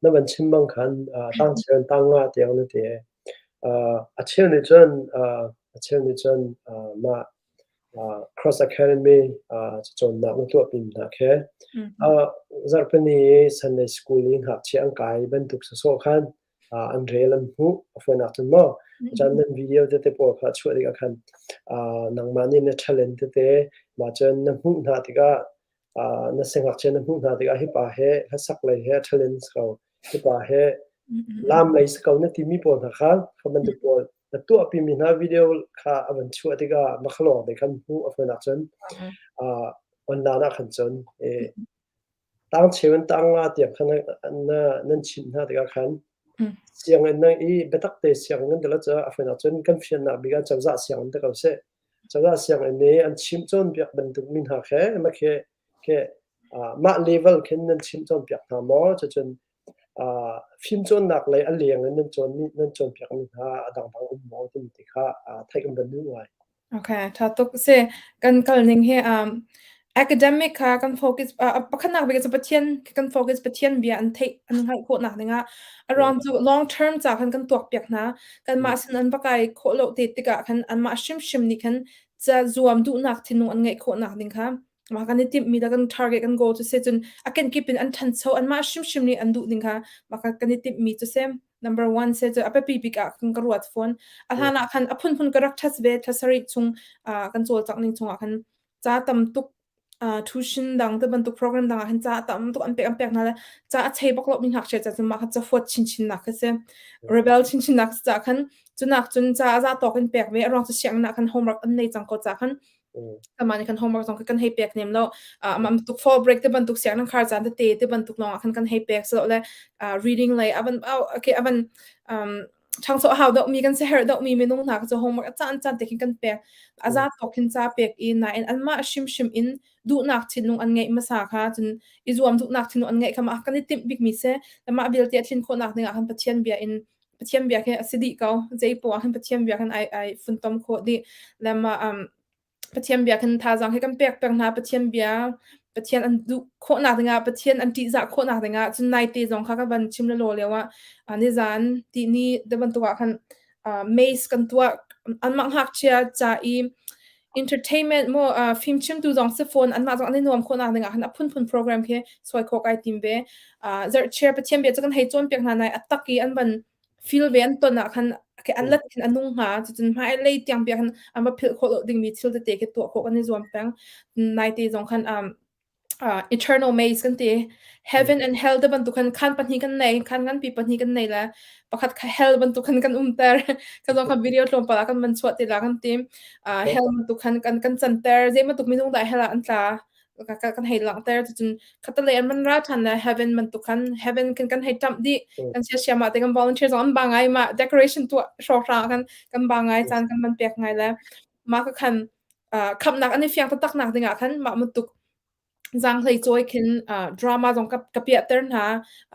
Na van chim bang khan tangcheu in tang nga tiang na ti. A cheu nih cun a cheu nih cun mah Cross Academy cacawnnak na tuahpi hna khi zarhpini i Sunday School i ngakchia an kai bantuk sawsawh khan an rel an hmuh a fawinak cun maw cun nan video tete pawl kha chuah tikah khan nangmah nih na talent tete mah cun na hmuh hna tikah na siangngakchia na hmuh hna tikah hi pa he hlasak lei he talent si ko hi pa he lam lei si ko na timi pawl hna kha kha bantuk pawl na tuahpimi hna video kha a van chuah tikah makhalawng te khan hmuh a fawinak cun online ah khan cun tang cheu in tang nga tiang khan na nan chimh hna tikah khan sianginn na i biatak te sianginn kan ti lo a fawinak cun kan fiannak bik ah cozah sianginn te ko seh. Cozah sianginn i an chimh cawnpiak bantuk mi hna khe mah khi khi mah level khin nan chimh cawnpiak hna maw? Cucun fimcawnnak lei a leng in nan cawnmi nan cawnpiakmi hna a dangdang um maw timi ti kha theih kan van duh ngai. Okay, ṭha tuk si. Kan kal ning hi um, academic kha kan focus uh, pakhatnak bik cu Pathian kan focus Pathian bia an theih an hngalh khawhnak dingah a ruang cu long term ca khan kan tuak piak hna. Kanmah sin an va kai khawh lo te tikah khan anmah hrimhrim nih khan ca zuam duhnak thinlung an ngeih khawhnak ding kha mah kan i timhmi le kan target kan goal cu si cun a kenkip in an ṭhancho anmah hrimhrim nih an duh ding kha mah kan i timhmi cu si. Number one se cu a biapi bik ah kan ka ruat fawn. A hlan ah khan a phunphun ka rak ṭhas ve thla sarih chung kan cawlcangh ning chungah khan ca tam tuk tuition dang te bantuk program dang ah khan ca tam tuk an pek an pek hna le ca a chei bak lo mi ngakchia ca cun mah kha cafuat chinchin nak kha si. Rebel chinchin nak ca khan cunak cun ca a za tawk in pek ve a ruang cu sianginn ah khan homework an nei cang ko ca khan Amah nih khan homework zong kan hei pek nem lo. Amah tuk fall break te bantuk sianginn khar caan tete te bantuk lawng ah khan kan hei pek so le reading lei avan okay avan um ṭhangso a hau deuh mi kan siaherh deuh mi minung hna cu homework a caan caan te khin kan pek. A za tawk khin ca pek i nain anmah hrimhrim in duhnak thinlung an ngeih hmasa kha cun i zuam duhnak thinlung an ngeih kha mah kan i timh bik mi si. Mah vialte a tlin khawhnak ding ah khan Pathian bia in Pathian bia khi a si dih ko. Zei poah khan Pathian bia khan ai ai funtom khawh dih. Le mah um, Pathian bia khan thazaang hi kan pek peng hna. Pathian bia Pathian an duh khawhnak dingah Pathian an ṭihzah khawhnak dingah cun naite zong kha ka van chim lelaw lio ah nizan tihni te bantuk ah khan maze kan tuah anmah ngakchia ca i entertainment mo film chimtu zong si phone anmah zong an i nuam khawhnak dingah khan a phunphun program khi suai khawh kai tim ve. Zarhchiar Pathian bia cu kan hei cawnpiak hna nai a tak i an van feel ve an ton ah khan an lat khin a nung hnga cucun hmai lei tiang bia khan an va philh khawh lo dingmi thil tete khi tuah khawh kan i zuam peng. Naite zong khan um, eternal maze kan ti. Heaven and hell te bantuk khan khan pahnih kan nei, khan nganpi pahnih kan nei le pakhat kha hell bantuk khan kan umter. Ka zong kha video tlawmpal ah kan van chuah te la kan ti. Hell bantuk khan kan kan canter. Zei bantuk minung dah hell ah an tla kan hei langhter cucun khatalei an van ra ṭhan le heaven bantuk khan heaven kan kan hei ṭamh dih kan siasiam ah te kan volunteer zong an ba ngai ma decoration tuah hrawkhrang kan kan ba ngai caan kan van pek ngai le mah ka khan khamnak an i fiang taktak nak dingah khan mah bantuk zaanghlei cawi khin drama zong ka ka piahter hna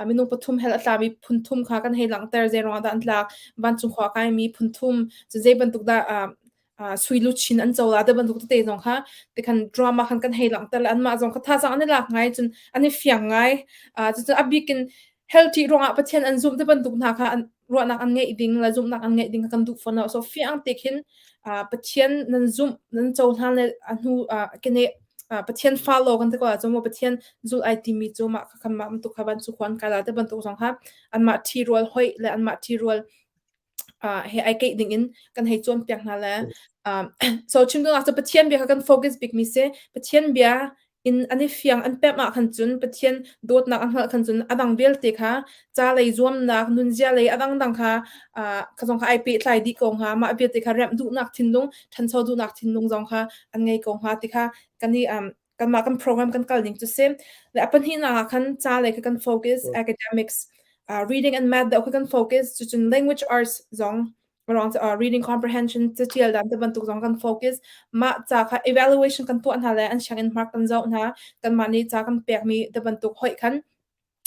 minung pathum hell a tlami phun thum kha kan hei langhter zei ruangah dah an tlak vancung khua kaimi phun thum zei bantuk dah sui luchin an co la te bantuk tete zong kha tikhan drama khan kan hei langhter le anmah zong kha thazaang an i lak ngai cun an i fiang ngai cucun a bik in hell ṭih ruangah Pathian an zumh te bantuk hna kha an ruahnak an ngeih ding le zumhnak an ngeih ding kha kan duh fawn lo so fiang te khin Pathian nan zumh nan cohlan le a hnu kene Pathian fa lo kan ti ko ahcun maw Pathian zul ai timi cu mah kha kan mah bantuk kha van cu khuan kai la te bantuk zong kha anmah ṭhi rual hoih le anmah ṭhi rual. He ai keih ding in kan hei cawnpiak hna le so chim duhnak cu Pathian bia kha kan focus bikmi si. Pathian bia in an i fiang an pemh ah khan cun Pathian dawtnak an hngalh khan cun a dang vialte kha ca lei zuamnak nunzia lei a dangdang kha kha zong kha ai pehtlai dih ko hnga. Mah vialte kha remh duhnak thinlung, ṭhancho duhnak thinlung zong kha an ngei ko hnga ti kha kan i kanmah kan program kan kal ning cu si. Le a pahnihnak ah khan ca lei kha kan focus, academics, reading and math deuh kha kan focus, cucun language arts zong around reading comprehension catial dan te bantuk zong kan focus. Mah ca kha evaluation kan tuah hna le an sianginn mark kan zoh hna, kanmah nih ca kan pekmi te bantuk hoih khan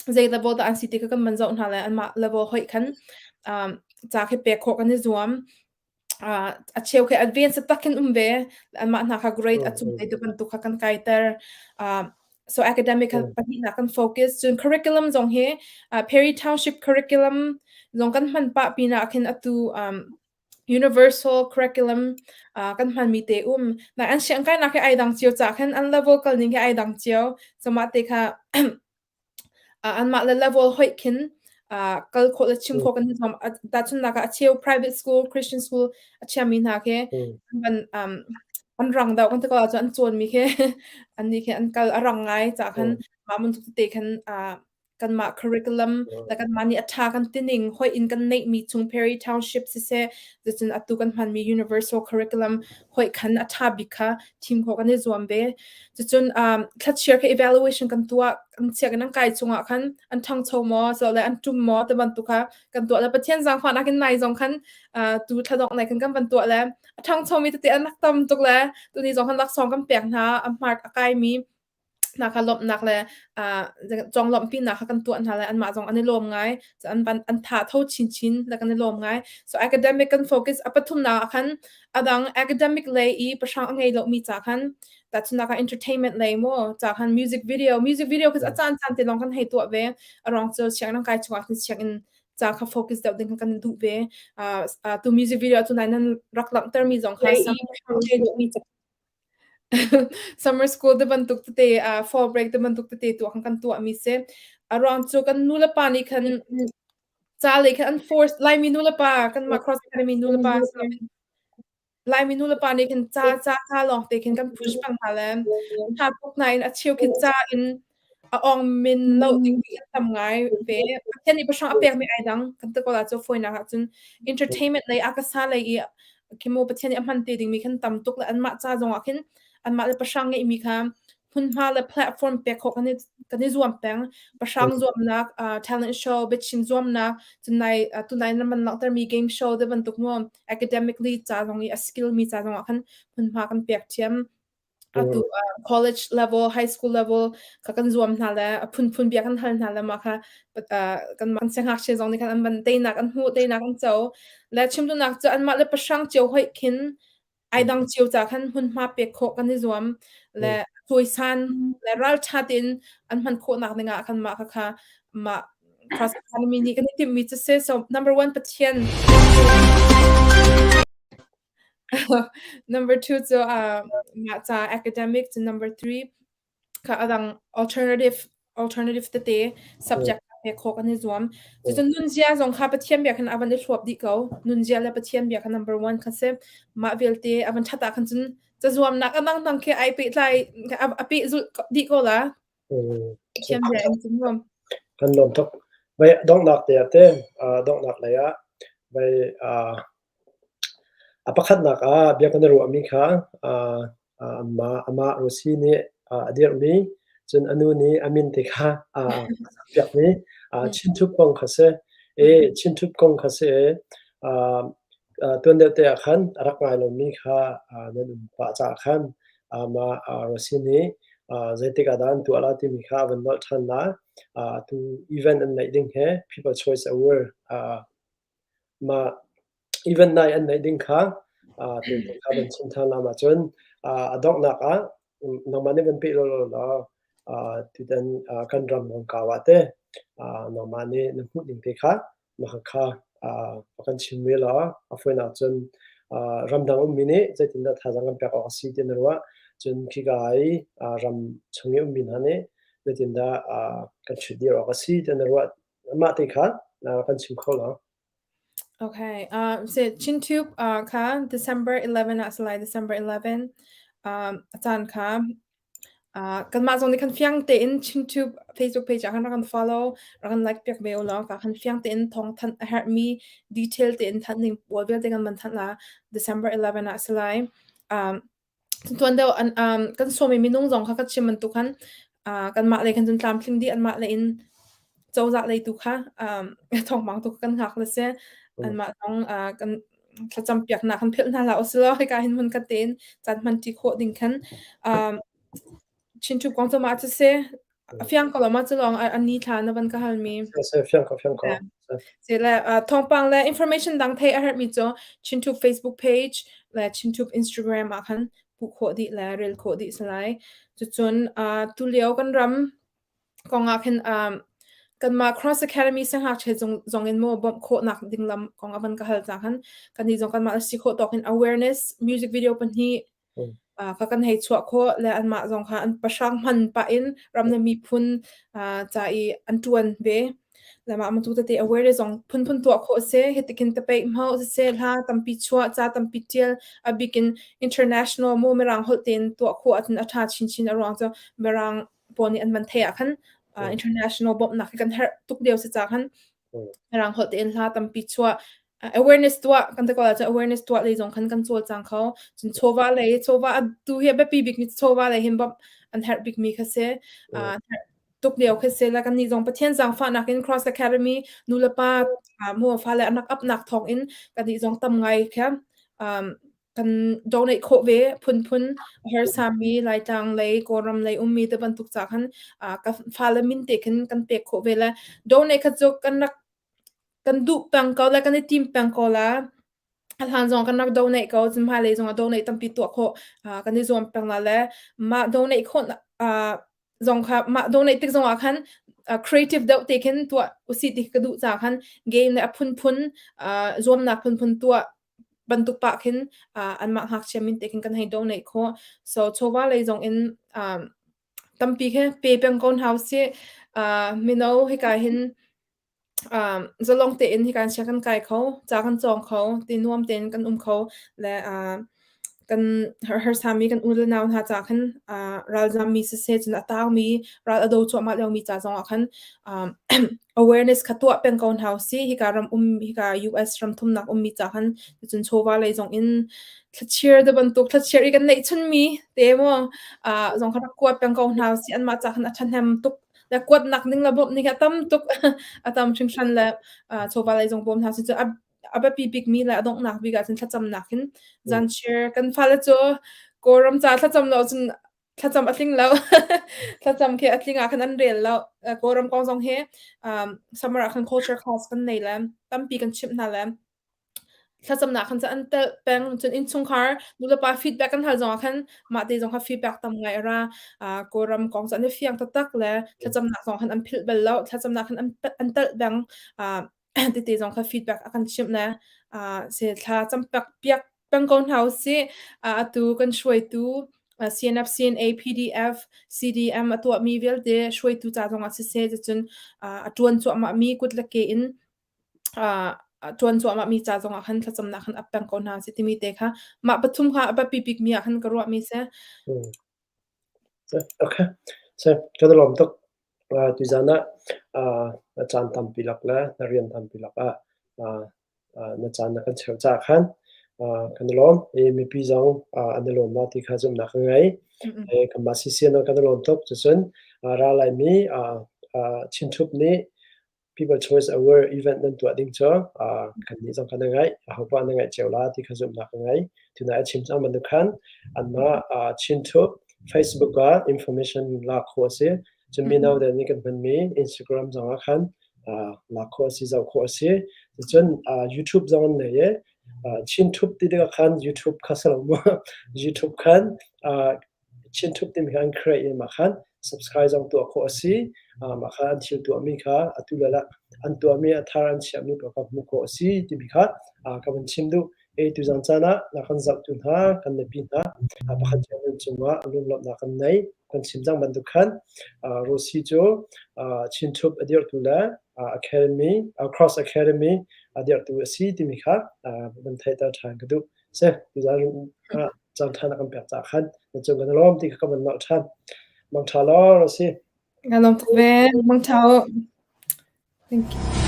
zei level dah an si ti kha kan van zoh hna le anmah level hoih khan ca khi pek khawh kan i zuam. A cheu khi advance tak in um ve. Anmah hna kha grade a cung te bantuk kha kan kaiter. So academic kha pahnihnak kan focus. Cun curriculum zong hi Perry Township curriculum zong kan hman pah pinah khin atu universal curriculum kan hmanmi te um. Na an siang kainak hi ai dang cio ca khan an level kal ning hi ai dang cio. So mah te kha Anmah le level hoih khin kal khawh le chim khawh kan i zuam. Tahchunhnak ah a cheu private school, Christian school a chiami hna khi an van an rang deuh kan ti ko ahcun an cawnmi khi annih khi an kal a rang ngai caah khan mah bantuk tete khan kanmah curriculum le kanmah nih a ṭha kan tining hoih in kan neihmi chung Perry Township siseh, cucun atu kan hmanmi universal curriculum hoih khan a ṭha bik kha thim khawh kan i zuam ve. Cucun thlachiar kha evaluation kan tuah, an sianginn an kai chungah khan an ṭhangcho maw, silole an ṭum maw ti bantuk kha kan tuah le Pathian zaangfahnak in nai zong khan tu thladongh nai khan kan van tuah le a ṭhangchomi tete an rak tam tuk le tuni zong khan laksawng kan pek hna, a mark a kaimi hna kha lawmhnak le conglawmhpinak kha kan tuah hna le anmah zong an i lawm ngai. An van an tha tho chinchin le kan i lawm ngai. So academic kan focus a pathumnak ah khan adang academic lei i pahrang a ngei lomi ca khan tahchunhnak ah entertainment lei maw ca khan music video music video kha a caan caan te lawng kan hei tuah ve a ruang cu sianginn an kai chungah khin sianginn ca kha focus deuh ding kha kan duh ve tu music video cu nai nan rak langhter mi zong kha Summer school te bantuk tete fall break te bantuk tete tuah khan kan tuah mi si a ruang cu kan nu le pa nih khan ca lei khan an force Laimi nu le pa kanmah Cross Academy nu le pa Laimi nu le pa nih khin ca ca ca lawng te khin kan push peng hna le tha tuk nain a cheu khi ca in a ong min lo ding mi an tam ngai ve. Pathian nih pahrang a pekmi ai dang kan ti ko la cu fawinak ah cun entertainment lei akasa lei i khi mu Pathian nih a hman te ding mi khan tam tuk le anmah ca zong ah khin anmah le pahrang ngeih mi kha hmunhma le platform pek khawh kan i kan i zuam peng. Pahrang zuamnak, talent show, biachim zuamnak, cunai tunai nan man langhtermi game show te bantuk mu academically ca zong i a skill mi ca zong ah khan hmunhma kan pek thiam. Atu college level, high school level kha kan zuam hna le a phunphun bia kan hal hna le mah kha kan kan siangngakchia zong nih khan an van teinak an hmuh, teinak an co. Le chimduhnak cu anmah le pahrang cio hoih khin ai dang cio ca khan hmunhma pek khawh kan i zuam le cawisan le ralṭha tein an hman khawhnak dingah khan mah kha kha mah Cross Academy nih kan i timhmi cu si. So number one Pathian number two cu mah ca academic cu number three kha adang alternative alternative tete subject pek khawh kan i zuam. Cucun nunzia zong kha Pathian bia khan a van i hluap dih ko. Nunzia le Pathian bia kha number one kha si. Mah vialte a van ṭhat ah khan cun cazuamnak a dangdang khi ai pehtlai a pehzulh dih ko la. Pathian bia in cun nuam. Kan lawm tuk. Vai donghnak te ah te donghnak lei ah vai A pakhatnak ah bia kan i ruahmi kha amah Rosie nih a dirhmi, cun a nu nih a min te kha a sakpiakmi Chin kong kha si. I Chin kong kha si i tuan deuh te ah khan a rak ngai lomi kha nan um pah caah khan amah Rosie nih zeitik ah dah an tuah la timi kha a van nolh ṭhan la. Atu event an neih ding hi People Choice Award Mah event nai an neih ding kha tutan kha van chim ṭhan lam ahcun a donghnak ah nangmah nih van peh lawlaw law tutan kan ram kongkau ah teh nangmah nih na hmuh ning te kha mah kha va kan chim ve law a fawinak cun ramdang ummi nih zeitindah thazaang kan pek awk a si ti na ruah cun khika i ram chung i ummi hna nih zeitindah kan ṭhut dir awk a si ti na ruah mah te kha kan chim kho lo. Okay. Se ChinTube kha December 11 ah si lai, December 11 a caan kha kanmah zong nih khan fiang tein ChinTube Facebook page ah khan rak kan follow, rak kan like piak ve ulaw ka khan fiang tein thawng thanh a herhmi detail tein thanh ning pawl vialte kan van thanh la December 11 ah si lai. Tuan deuh an kan sawmi minung zong kha ka chim bantuk khan kanmah lei khan cun tlamtling dih anmah lei in cozah lei tu kha thawngpang tu kha kan hngak le si. Anmah zong kan thlacam piaknak kan philh hna hlah usilaw hika hin hmun khat tein caan hman ṭi khawh ding khan Chin Thup kong cu mah cu si. A fiang ko lo ma cu lawng a ni thla na van ka halmi. Fiang ko, fiang ko. Si le thawngpang le information dang thei a herhmi cu ChinTube Facebook page le ChinTube Instagram ah khan hmuh khawh dih le rel khawh dih si lai. Cucun tulio kan ram kong ah khin kanmah Cross Academy siangngakchia zong in maw bawmh khawhnak ding lam kong a van ka hal ca khan kannih zong kanmah si khawh tawk in awareness music video pahnih kha kan hei chuah khawh le anmah zong kha an pahrang hman pah in ram le miphun ca i an ṭuan ve. Le mah bantuk tete awareness zong phunphun tuah khawh a si. Hitikin tapeih hmau siseh, hla tampi chuah, ca tampi ṭial, a bik in international mu Mirang holh tein tuah khawh ahcun a ṭha chinchin a ruang cu Mirang pawl nih an van theih ah khan international bawmhnak hi kan herh tuk lio si ca khan Mirang holh tein hla tampi chuah awareness tuah kan ti ko ahcun awareness tuah lei zong khan kan cawlcang kho. Cun chawva lei chawva tu hi a biapi bikmi chawva lei hin bawmh an herh bikmi kha si. An herh tuk lio kha si. Le kannih zong Pathian zaangfahnak in Cross Academy nu le pa mu fale an rak upnak thawng in kannih zong tam ngai kha kan donate khawh ve phunphun a harsami Laitlang lei Kawlram lei ummi te bantuk ca khan ka fale min te khin kan pek khawh ve le donate kha cu kan rak kan duh peng ko le kan i tim peng ko la a hlan zong kan rak donate ko cun hmailei zong ah donate tampi tuah khawh kan i zuam peng la le mah donate khawh zong kha mah donate tik zong ah khan creative deuh te khin tuah usih ti ka duh ca khan game le a phunphun zuamnak phunphun tuah bantuk pah khin anmah ngakchia min te khin kan hei donate khawh. So chawva lei zong in tampi khi pe peng ko hna usih. Mino hika hin zalong tein hika in sia kan kai kho, ca kan cawng kho, ti nuam tein kan um kho le kan harsami kan u le nau hna ca khan ralzammi siseh cun a taangmi ral a do cuahmah liomi ca zongah khan awareness kha tuah peng ko hna usih. Hika ram um hika US ram thumnak ummi ca khan cun chawva lei zong in thlachiar te bantuk thlachiar i kan neih chunmi te maw zong kha rak kuat peng ko hna usih. Anmah ca khan a ṭhahnem tuk le kuatnak ding le bawmh ning a tam tuk a tam hringhran le chawva lei zong bawm hna si cu a biapi bikmi le a donghnak bik ah cun thlacamnak hin zanchir kan fale cu Kawlram ca thlacam lo cun thlacam a tling lo thlacam khi a tling ah khan an rel lo Kawlram kong zong hi summer ah khan culture class kan nei le tampi kan chimh hna le Thlacamnak khan an telh peng. Cun innchungkhar nulepa feedback kan hal zongah khan mah te zong kha feedback tam ngai a ra. Kawlram kong cu an i fiang taktak le thlacamnak zong khan an philh bal lo. Thlacamnak khan an telh peng. Tete zong kha feedback a kan chimh le se thla cam piak peng ko hna usih. Atu kan hruaitu CNF, CNA, PDF, CDM a tuahmi vialte hruaitu ca zongah siseh, cun a ṭuan cuahmahmi kut le ke in ṭuan cuahmahmi ca zongah khan thlacamnak khan ap peng ko hna sih timi te kha mah pathum kha a biapi bikmi ah khan ka ruahmi si. Okay. So, ka lawm tuk. Tuzan ah na caan tampi lak le na rian tampi lak ah na caan na kan cheuh caah khan kan i lawm. I mipi zong an i lawm la ti kha zumhnak ka ngei. Kanmah CCN kan i lawm tuk. Cucun ra laimi Chin Thup nih People Choice Award event nan tuah ding cu kannih zong kan i ngaih. Ahopoah nan ngaih cio la ti kha zumhnak ka ngei. Tunai a chim cang bantuk khan anmah Chin Thup Facebook ah information lak khawh a si. Cun mino te nih kan hmanmi Instagram zong ah khan lak khawh a si, zoh khawh a si. Cun YouTube zong an nei i Chin Thup ti tikah khan YouTube kha si lo mu. YouTube khan Chin Thup timi kha an create i mah khan subscribe zong tuah khawh a si. Mah kha an thil tuahmi kha atu le an tuahmi a thar an chiahmi paoh kha hmuh khawh a si timi kha ka vun chim duh. E tuzan caan ah na kan zohtu hna, kan mipi hna pakhat cio nan cungah lunglawmhnak kan nei. Kan chim cang bantuk khan Rosie cu Chin Thup a dirhtu le Academy Cross Academy a dirhtu a si timi kha van theihter ṭhan ka duh. Si, tuzaan caan ṭha na kan pek caah khan na cung kan i lawm ti kha ka van nolh ṭhan. Mangṭha law a si. Ka lawm tuk ve. Mangṭha u. Thank you.